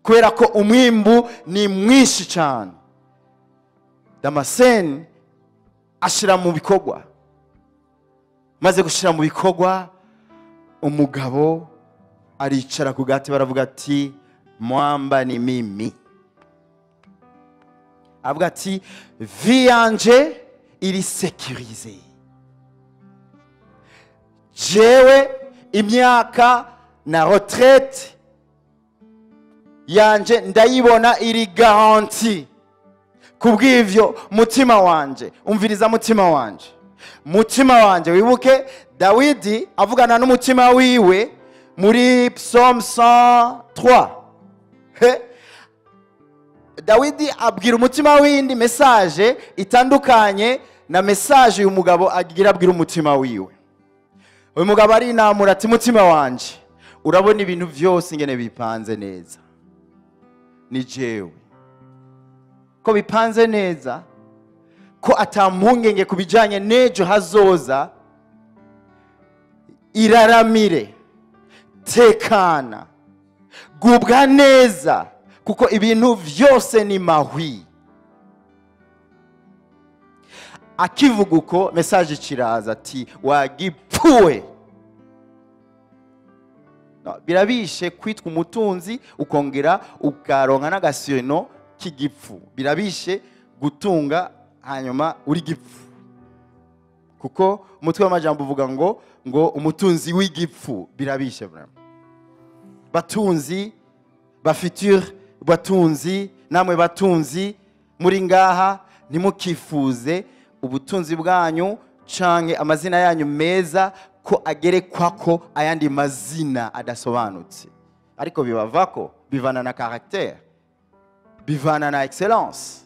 kubera ko umwimbu ni mwinshi cyane. Damascene ashira mu bikorwa. Maze gushira mu bikorwa, umugabo aricara ku gati, baravuga ati mwamba ni mimi. Avuga ati vie yanje iri sécurisée, jewe imyaka na retraite yanje ndayibona iri garantie. Kubw'ivyo mutima wanje, umviriza mutima wanje, mutima wanje. Wibuke Dawidi avugana n'umutima wiwe muri Psalm 103. He? Dawidi abwira umutima w'indi message itandukanye na message uyu mugabo agira abwira umutima wiwe. Uyu mugabo ari inamura ati mutima wanje, urabona ibintu byose ingene bipanze neza, ni jewe ko bipanze neza, ko atampungenge kubijanye n'ejo hazoza. Iraramire, tekana, gubwa neza, kuko ibintu vyose ni mahwi. Akivuga uko message kiraza ati wagipfuwe. No, birabishe kwitwa umutunzi ukongera ukaronka n'agasino k'igipfu. Birabishe gutunga hanyuma uri gipfu, kuko umutwe w'amajambo uvuga ngo umutunzi w'igipfu. Birabishe vraiment. Batunzi ba futur, batunzi namwe batunzi muri ngaha, ntimukifuze ubutunzi bwanyu canke amazina yanyu meza ko agerekwako ayandi mazina adasobanutse, ariko bibavako, bivana na caractère, bivana na excellence.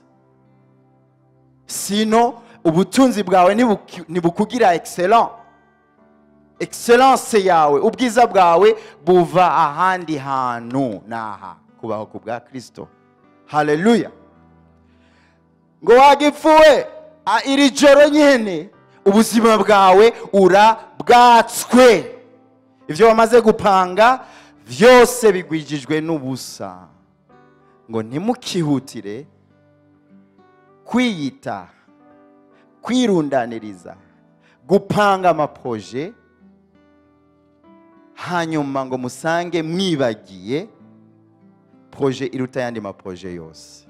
Sino ubutunzi bwawe nibukugira excellent. Excellence yawe, ubwiza bwawe buva ahandi hantu, naha kubaho ku bwa Kristo. Haleluya. Ngo wagipfuwe iri joro nyene ubuzima bwawe urabwatswe, ivyo wamaze gupanga vyose bigwijijwe n'ubusa. Ngo ntimukihutire kwiyita, kwirundaniriza, gupanga amaproje Hanyuma ngo musange mwibagiye projet iruta yandi ma projet yose,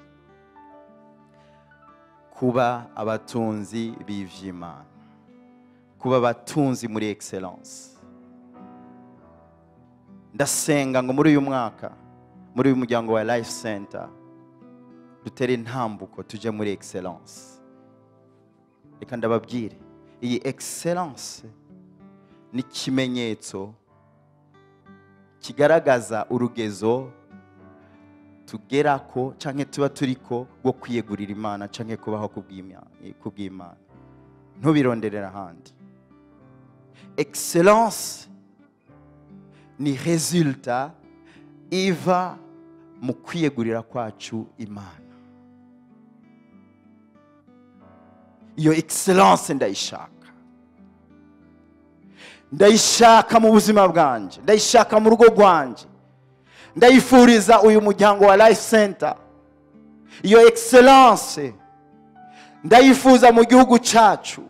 kuba abatunzi b'ivy'Imana, kuba abatunzi muri excellence. Ndasenga ngo muri uyu mwaka, muri uyu muryango wa Life Center, dutere intambuko tuje muri excellence. Reka ndababwire, iyi excellence ni ikimenyetso kigaragaza urugezo tugerako canke tuba turiko rwo kwiyegurira Imana canke kubaho kubw'Imana. Ntubironderera ahandi. Excellence ni resultat iva mu kwiyegurira kwacu Imana. Iyo excellence ndayishaka, ndayishaka mu buzima bwanje, ndayishaka mu rugo rwanje, ndayifuriza uyu muryango wa Life Center. Iyo excellence ndayifuza mu gihugu cyacu.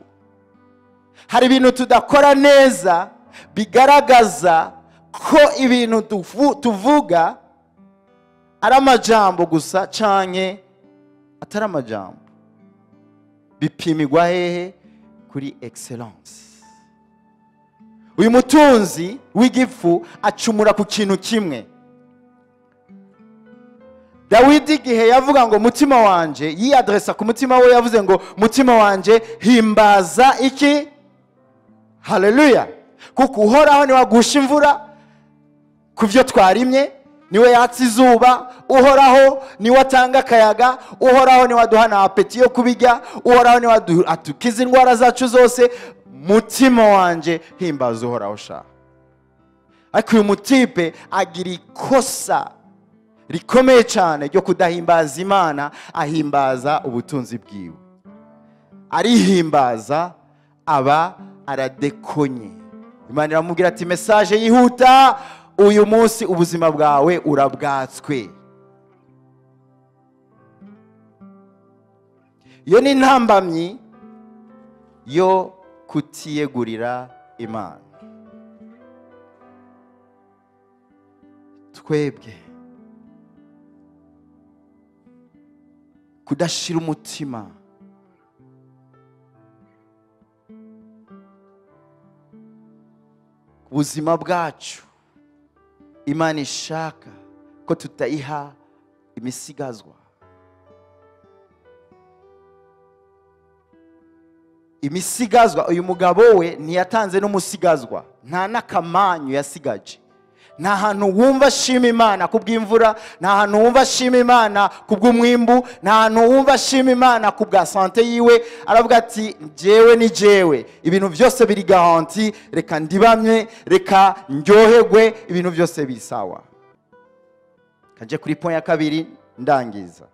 Hari ibintu tudakora neza bigaragaza ko ibintu tuvuga ari amajambo gusa canke atari amajambo. Bipimirwa hehe? Kuri excellence. Uyu mutunzi w'igifu acumura ku kintu kimwe. Dawidi igihe yavuga ngo mutima wanje, yiadressa ku mutima we, yavuze ngo mutima wanje himbaza iki? Haleluya. Kuko Uhoraho niwe agusha imvura ku byo twarimye, niwe yatsa izuba, Uhoraho niwe atanga akayaga, Uhoraho niwe aduha na apeti yo kubirya, Uhoraho niwe atukiza indwara zacu zose. Mutima wanje himbaza Uhoraho sha. Ariko uyu mutipe agira ikosa rikomeye cyane ryo kudahimbaza Imana, ahimbaza ubutunzi bwiwe, arihimbaza, aba aradekonye. Imana iramubwira ati message yihuta, uyu munsi ubuzima bwawe urabwatswe. Iyo ni intambamyi yo kutiyegurira Imana. Twebwe kudashira umutima ku buzima bwacu, Imana ishaka ko tutayiha imisigazwa. Imisigazwa, uyu mugabo we ntiyatanze n'umusigazwa, nta n'akamanyu yasigaje. Nta hantu wumva ashima Imana kubw'imvura, nta hantu wumva ashima Imana kubw'umwimbu, nta hantu wumva ashima Imana kubwa sante yiwe. Aravuga ati jewe ni jewe, ibintu byose biri garanti, reka ndibamye, reka ndyoherwe, ibintu byose bisawa. Kaje kuri point ya kabiri ndangiza.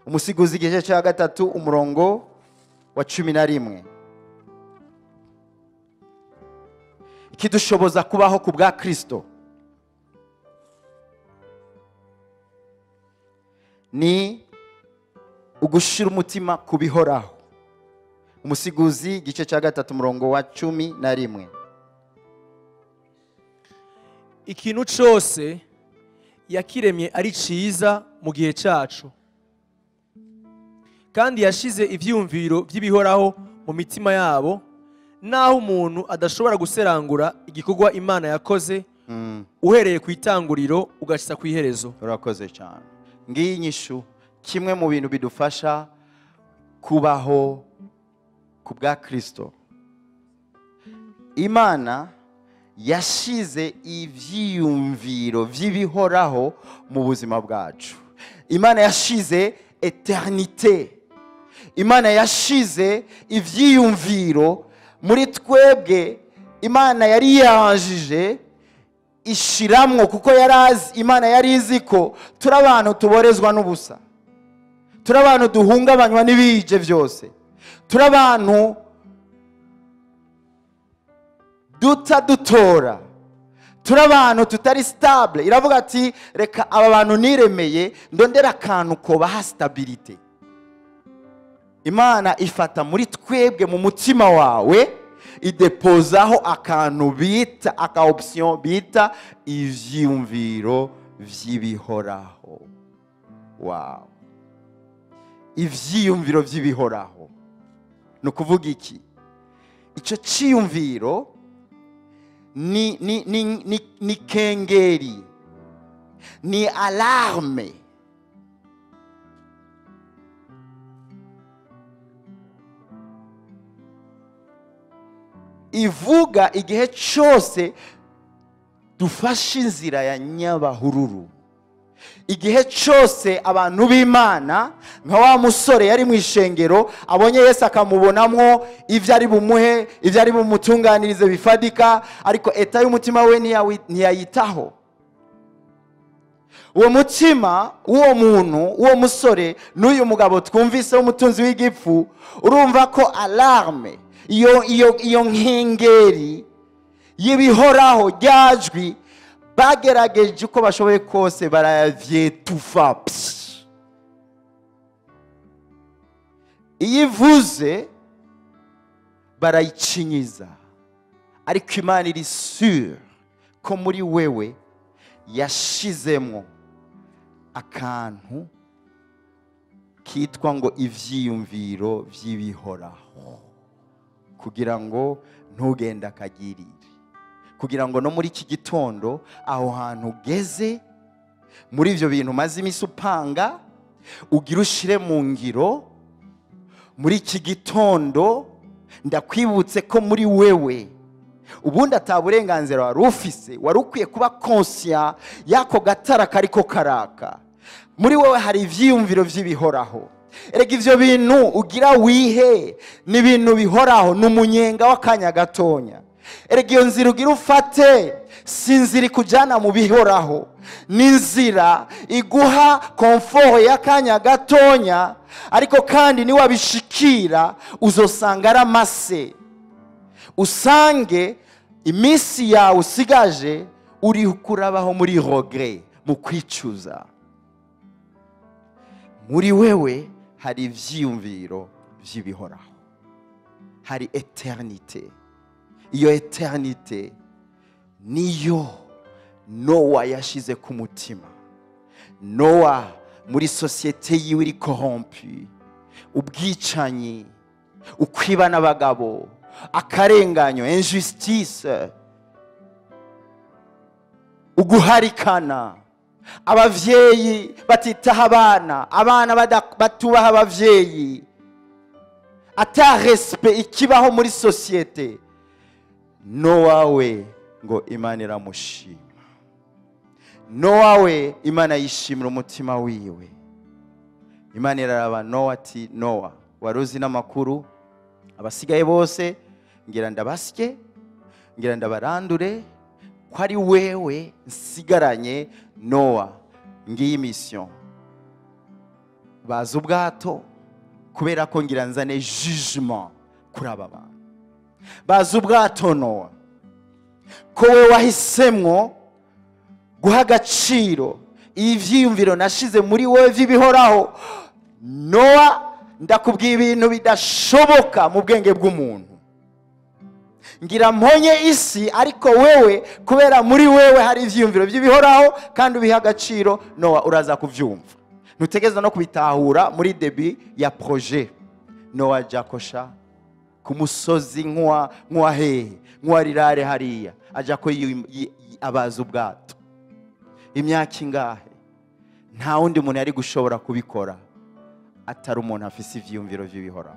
Umusiguzi igice cya 3 umurongo wa 11. Ikidushoboza kubaho ku bwa Kristo ni ugushira umutima kubihoraho. Umusiguzi igice cya 3 umurongo wa 11. Ikintu cyose yakiremye ari ciza mu gihe cyacu, kandi yashize ivyumviro by'ibihoraho mu mitima yabo, naho umuntu adashobora guserangura igikorwa Imana yakoze uhereye ku itanguriro ugashitsa ku iherezo. Urakoze cyane. Ngiyi inyishu, kimwe mu bintu bidufasha kubaho ku bwa Kristo. Imana yashize ivyiyumviro vy'ibihoraho mu buzima bwacu. Imana yashize eternité. Imana yashize ivyiyumviro muri twebwe. Imana yari yaranjije ishiramwo, kuko yarazi, Imana yari izi ko turi abantu tuborezwa n'ubusa, turi abantu duhungabanywa n'ibije byose, turi abantu duta dutora, turi abantu tutari stable. Iravuga ati reka aba bantu niremeye ndondera akantu ko baha stabilité. Imana ifata muri twebwe mu mutima wawe idepozaho akantu bita aka option bita ivyiyumviro vy'ibihoraho. Wow, ivyiyumviro vy'ibihoraho ni ukuvuga iki? Ico ciyumviro ni kengeri, ni alarme. Ivuga igihe cyose dufashe inzira ya nyabahururu, igihe cyose abantu b'Imana nka wa musore yari mu ishengero abonye Yesu akamubonamwo ivyo ari bumuhe, ivyo ari bumutunganirize bifadika, ariko eta y'umutima we ntiyayitaho. Uwo mutima w'uwo muntu, uwo musore n'uyu mugabo twumvise w'umutunzi w'igipfu, urumva ko alarme iyo nkengeri y'ibihoraho ryajwi bagerageje uko bashoboye kose baravyetufa. Iyo ivuze barayicinyiza, ariko Imana iri sûre ko muri wewe yashizemwo akantu kitwa ngo ivyiyumviro vy'ibihoraho, kugira ngo ntugende akagirire, kugira ngo no muri iki gitondo aho hantu ugeze muri ivyo bintu maze imisi upanga ugira ushire mu ngiro. Muri iki gitondo ndakwibutse ko muri wewe ubundi ata burenganzira wari ufise, wari ukwiye kuba conscient y'ako gatara kariko karaka. Muri wewe hari ivyiyumviro vy'ibihoraho. Erega ivyo bintu ugira wihe ni ibintu bihoraho, ni umunyenga w'akanya gatonya. Erega iyo nzira ugira ufate si inzira ikujana mu bihoraho, ni inzira iguha komfort y'akanya gatonya, ariko kandi niwabishikira uzosanga ari amase, usange iminsi yawe usigaje uri kurabaho muri regret, mu kwicuza. Muri wewe hari ivyiyumviro vy'ibihoraho, hari eternite. Iyo eternite niyo Nowa yashize ku mutima. Nowa muri sosiyete yiwe iri corrompu, ubwicanyi, ukwibana abagabo, akarenganyo, injustice, uguharikana, abavyeyi batitaha abana, abana batubaha abavyeyi, ata respect ikibaho muri sosiyete. Nowa we ngo Imana iramushima. Nowa we Imana yishimira umutima wiwe. Imana iraraba Nowa ati Nowa waruzi n'amakuru, abasigaye bose ngira ndabasye, ngira ndabarandure, ko ari wewe nsigaranye. Nowa ngiyi mission, baza ubwato kubera ko ngira nzane jugement kuri aba bantu. Baza ubwato Nowa, ko we wahisemwo guha agaciro ivyiyumviro nashize muri wowe vy'ibihoraho. Nowa ndakubwiye ibintu bidashoboka mu bwenge bw'umuntu, ngira mponye isi, ariko wewe kubera muri wewe hari ivyiyumviro vy'ibihoraho kandi ubiha agaciro, Nowa uraza kuvyumva, ntutegereza no kubitahura muri début ya projet. Nowa aja ku musozi nk'uwa hehe, nk'uwa rirare hariya, aja ko abaza ubwato. Imyaka ingahe? Nta wundi muntu yari gushobora kubikora atari umuntu afise ivyiyumviro vy'ibihoraho,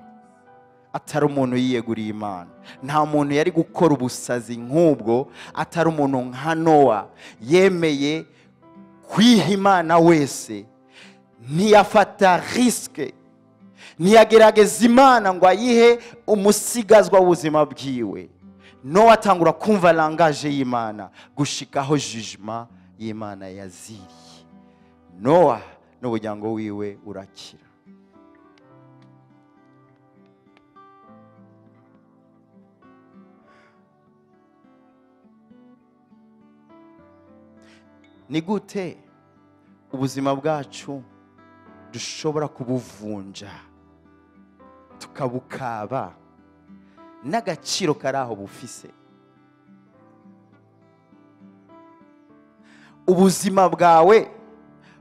atari umuntu yiyeguriye Imana. Nta muntu yari gukora ubusazi nk'ubwo atari umuntu nka Nowa yemeye kwiha Imana wese, ntiyafata risque, ntiyagerageza Imana ngo ayihe umusigazwa w'ubuzima bwiwe. Nowa atangura kumva langage y'Imana gushikaho jugement y'Imana yaziriye. Nowa n'umuryango wiwe urakira. Ni gute ubuzima bwacu dushobora kubuvunja Tukabukaba n'agaciro kari aho bufise. Ubuzima bwawe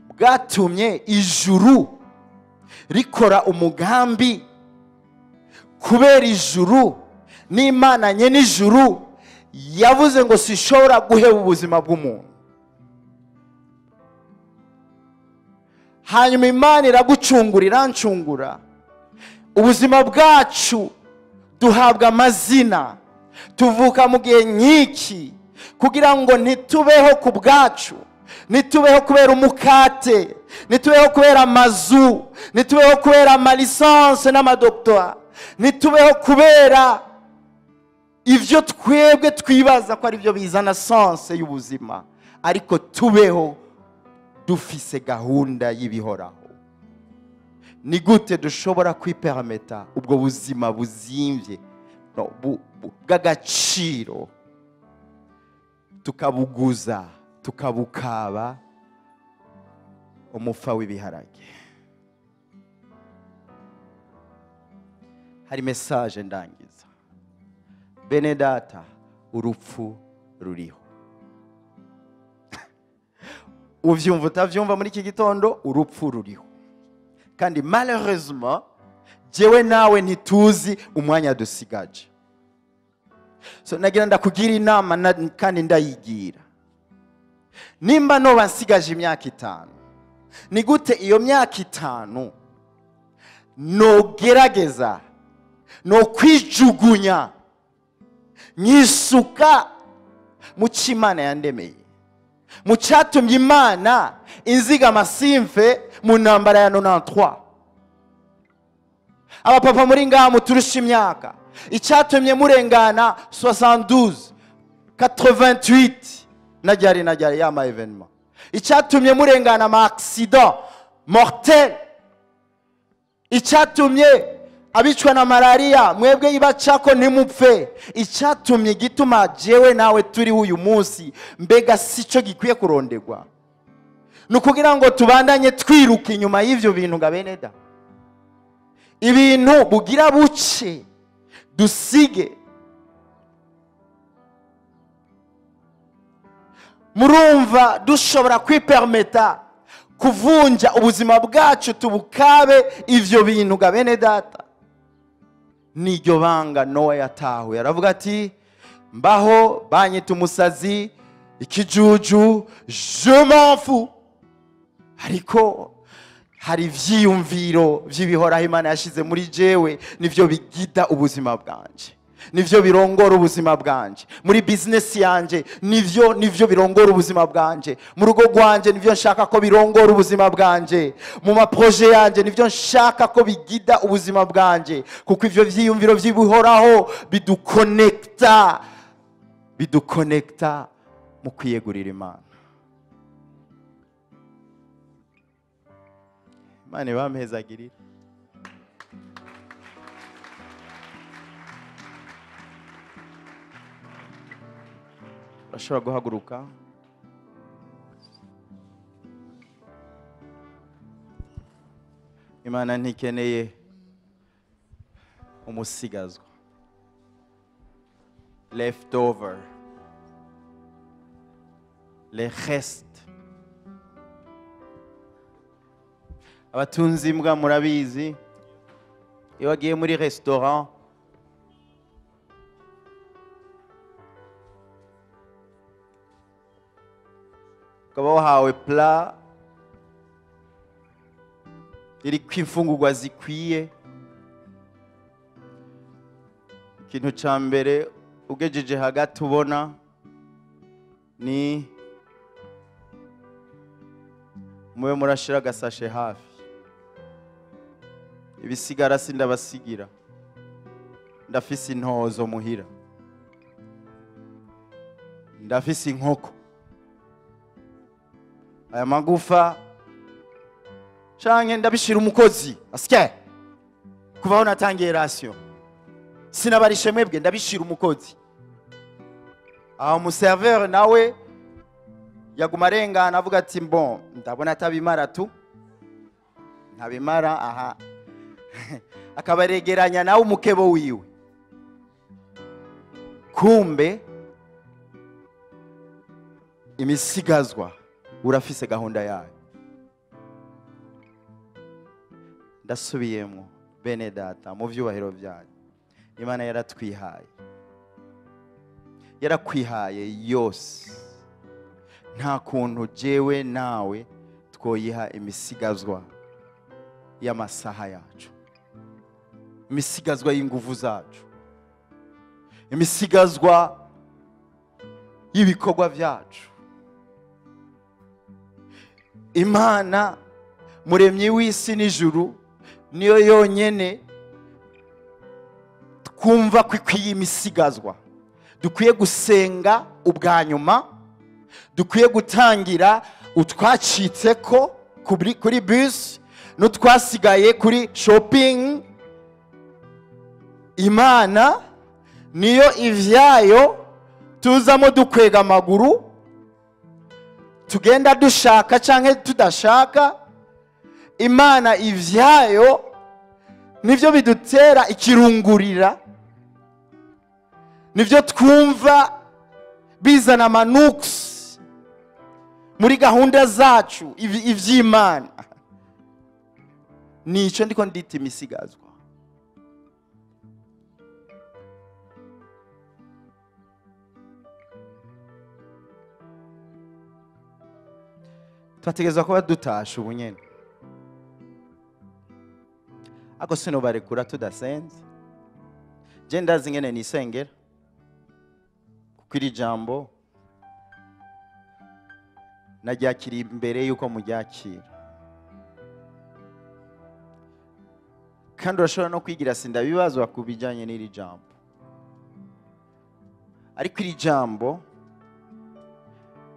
bwatumye ijuru rikora umugambi, kubera ijuru n'Imana nye n'ijuru yavuze ngo sishobora guheba ubuzima bw'umuntu. Hanyuma Imana iragucungura, irancungura. Ubuzima bwacu duhabwa amazina, tuvuka mu gihe nk'iki kugira ngo ntitubeho ku bwacu, ntitubeho kubera umukate, ntitubeho kubera amazu, ntitubeho kubera amalisanse n'amadoktora, ntitubeho kubera ivyo twebwe twibaza ko ari byo bizana sanse y'ubuzima, ariko tubeho dufise gahunda y'ibihoraho. Ni gute dushobora kwipermeta ubwo buzima buzimvye, no, bw'agaciro, tukabuguza, tukabukaba umufa w'ibiharage? Hari message ndangiza. Bene data, urupfu ruriho. Uvyumva utavyumva muri iki gitondo, urupfu ruriho. Kandi malheureusement jewe nawe ntituzi umwanya dusigaje. So nagira ndakugira inama kandi ndayigira. Nimba noba nsigaje imyaka 5, ni gute iyo myaka 5 nogerageza no kwijugunya nyisuka mu cy'Imana yandemeye, mu cyatumye Imana inziga masimfe mu ntambara ya 93. Abapapa muri ngaha muturusha imyaka, icyatumye murengana 72, 88 najyari najyari ya ma evenement, icyatumye murengana ama accident mortel, icyatumye abicwa na malaria mwebwe ibacako ntimupfe, icyatumye gituma jewe nawe turi uyu munsi, mbega sico gikwiye kurondegwa? Nukugira ngo tubandanye twiruka inyuma y'ivyo bintu nga bene da, ibintu bugira buce dusige. Murumva dushobora kwipermeta kuvunja ubuzima bwacu tubukabe ivyo bintu ga bene data? Niryo banga Nowa yatahuye, aravuga ati mbaho banyita umusazi, ikijuju, je m'en fous, ariko hari ivyiyumviro vy'ibihoraho Imana yashize muri jewe, nivyo bigida ubuzima bwanje, nivyo birongora ubuzima bwanje, muri business yanje nivyo birongora ubuzima bwanje, mu rugo rwanje nivyo nshaka ko birongora ubuzima bwanje, mu ma projet yanje nivyo nshaka ko bigida ubuzima bwanje, kuko ivyo vyiyumviro vy'ibihoraho biduconnecta, biduconnecta mu kwiyegurira Imana. Imana ibampezagirire. Urashobora guhaguruka. Imana ntikeneye umusigazwa, leftover, les restes. Abatunzi imbwa murabizi, iyo bagiye muri restaurant ukaba wahawe plat iriko imfungurwa zikwiye, ikintu ca mbere ugejeje hagati ubona ni mube murashira agasashe hafi, ibisigara sindabasigira, ndafise intozo muhira, ndafise inkoko, aya magufa canke ndabishira umukozi asike kuvaho natangiye ration sinabarishe mwebwe, ndabishira umukozi. Aho umuserveur nawe yaguma arengana avuga ati bon, ndabona atabimara tu, ntabimara aha. Akabaregeranya nawe umukebo wiwe. Kumbe imisigazwa urafise gahunda yayo. Ndasubiyemo bene data mu vyubahiro byanyu, Imana yaratwihaye, yarakwihaye yose. Nta kuntu jewe nawe twoyiha imisigazwa y'amasaha yacu, imisigazwa y'inguvu zacu, imisigazwa y'ibikorwa byacu. Imana muremyi w'isi n'ijuru niyo yonyene twumva ko ikwiye imisigazwa. Dukwiye gusenga ubwa nyuma, dukwiye gutangira utwacitse ko kuri bus n'utwasigaye kuri shopping. Imana niyo ivyayo tuzamo dukwega amaguru, tugenda dushaka canke tudashaka. Imana ivyayo nivyo bidutera ikirungurira, nivyo twumva bizana amanuks muri gahunda zacu. Ivy'Imana nico ndiko ndita imisigazwa. Twategerezwa kuba dutashe ubu nyene, ako sinobarekura tudasenze. Je ndazi ngene nisengera, kuko iri jambo naryakiriye imbere yuko muryakira. Kandi urashobora no kwigira sindabibazwa ku bijyanye n'iri jambo, ariko iri jambo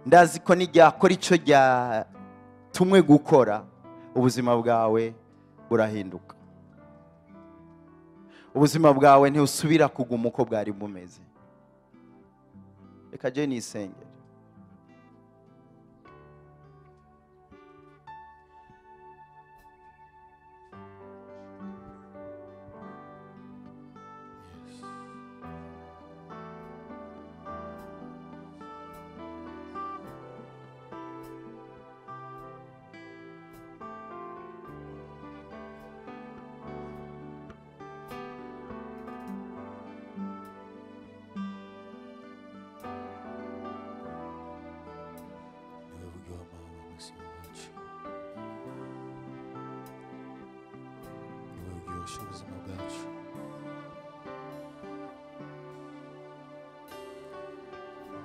ndazi ko n'iryakora icyo ryatumwe gukora, ubuzima bwawe burahinduka. Ubuzima bwawe ntiusubira kuguma uko bwari bumeze. Reka je nisengere. Ubuzima bwacu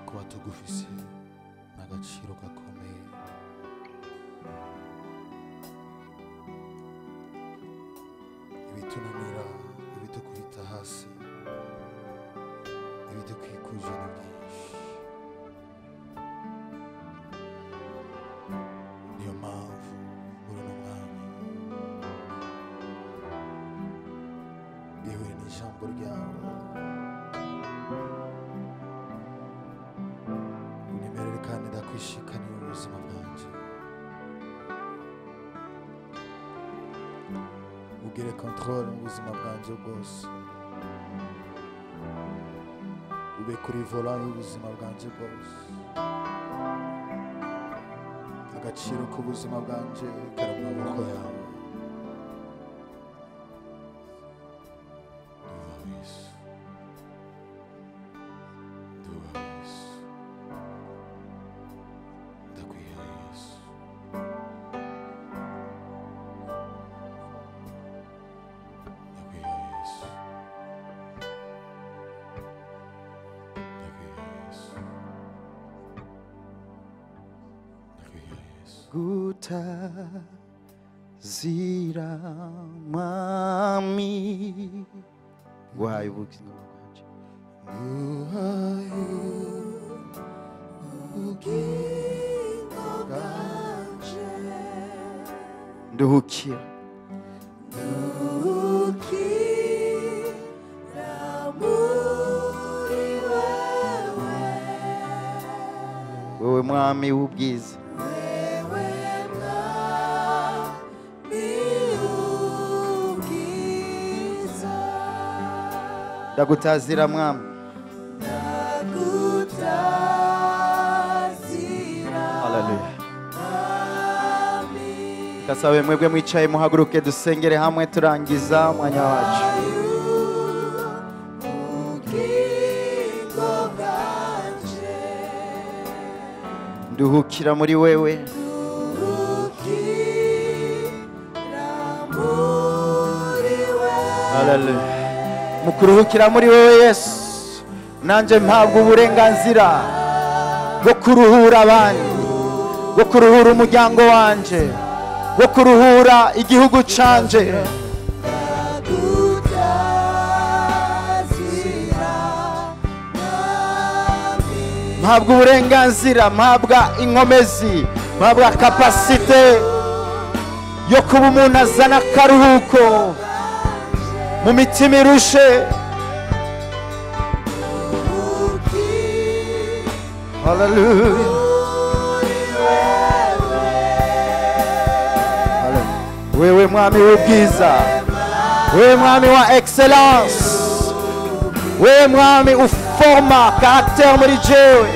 kuba tugufise n'agaciro gakomeye. Ibitunanira, ibidukubita hasi, ibidukwikuje ni byinshi. Niyo mpamvu muri uno mwanya ihuye n'ijambo ryawe, unyemerere kandi ndakwishikanira ubuzima bwanjye, ugire control mu buzima bwanjye bwose, ube kuri volant y'ubuzima bwanjye bwose. Agaciro k'ubuzima bwanjye kari mu maboko yawe. Gutazira mami guhaye ubugingo bwanje, guhaye ubugingo bwanje, nduhukira nduhukira muri wewe, wewe mwami w'ubwiza, wewe mwami w'ubwiza. Ndagutazira mwami. Haleluya. Kasabe mwebwe mwicaye muhaguruke dusengere hamwe turangiza umwanya wacu. Nduhukira muri wewe. Haleluya. Mukuruhukira muri wewe Yesu, nanje mpabwa uburenganzira bwo kuruhura abandi, bwo kuruhura umuryango wanje, bwo kuruhura igihugu canje. Mpabwa uburenganzira, mpabwa inkomezi, mpabwa kapasite yo kuba umuntu azana akaruhuko mu mitima irushe. Haleluya. Wewe mwami w'ubwiza, wewe mwami wa excellence, wewe mwami uforma caractère muri jewe.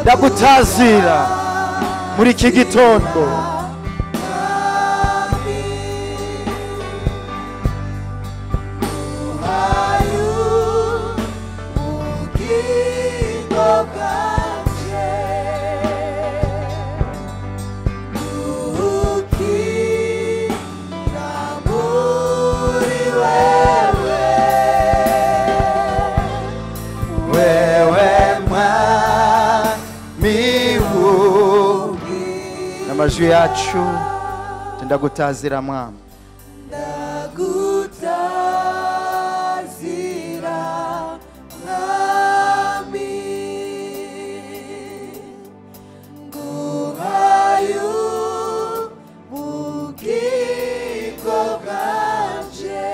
Ndagutazira muri iki gitondo. Amajwi yacu ndagutazira mwami. Ndagutazira mwami, nguhaye ubugingo bwanje,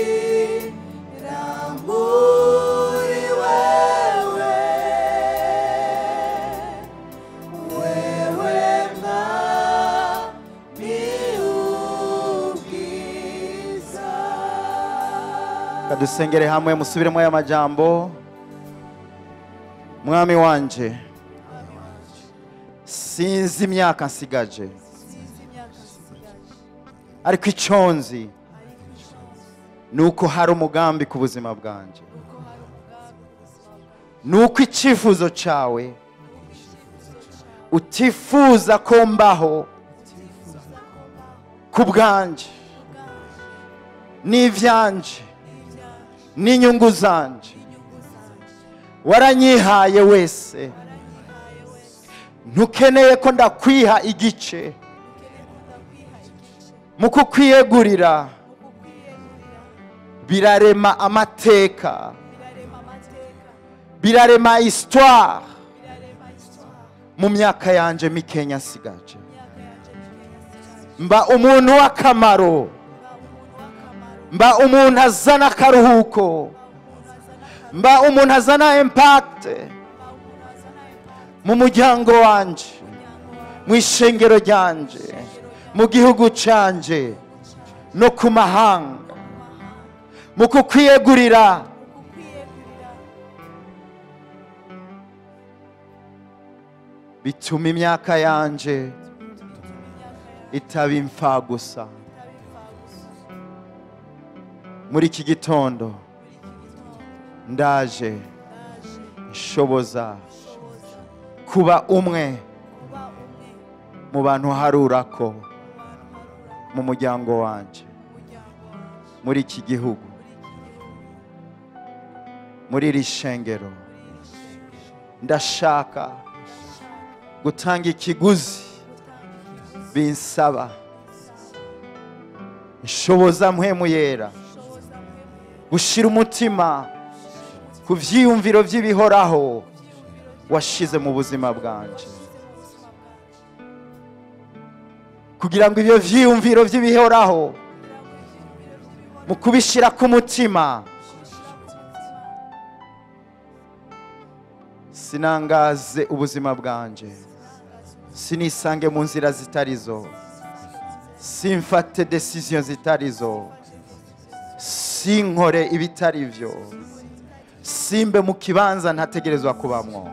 nduhukira muri wewe, wewe mwami w'ubwiza. Kadusengere hamwe musubiremo aya majambo. Mwami wanje, sinzi imyaka nsigaje, ariko icyo nzi nuko hari umugambi ku buzima bwanje, nuko icyifuzo cyawe utifuza ko mbaho ku bwanje n'ivyanje n'inyungu zanje. Waranyihaye wese, ntukeneye ko ndakwiha igice. Mu kukwiyegurira birarema amateka, birarema histoire mu myaka yanje mikenya nsigaje. Mba umuntu w'akamaro, mba umuntu azana akaruhuko, mba umuntu azana impact mu muryango wanje, mu ishengero ryanje, mu gihugu canje no ku mahanga. Mu kukwiyegurira bituma imyaka yanje itaba imfa gusa. Muri iki gitondo ndaje nshoboza kuba umwe mu bantu harurako mu muryango wanje, muri iki gihugu, muri iri shengero. Ndashaka gutanga ikiguzi binsaba. Nshoboza mpwemu yera gushira umutima ku vyiyumviro vy'ibihoraho washize mu buzima bwanje, kugira ngo ibyo vyiyumviro vy'ibihoraho mu kubishira ku mutima sinangaze ubuzima bwanje, sinisange mu nzira zitarizo, Simfate decision zitarizo, sinkore ibitari byo, simbe mu kibanza ntategerezwa kubamwo.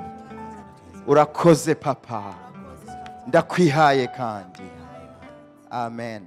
Urakoze Papa, ndakwihaye kandi. Amen.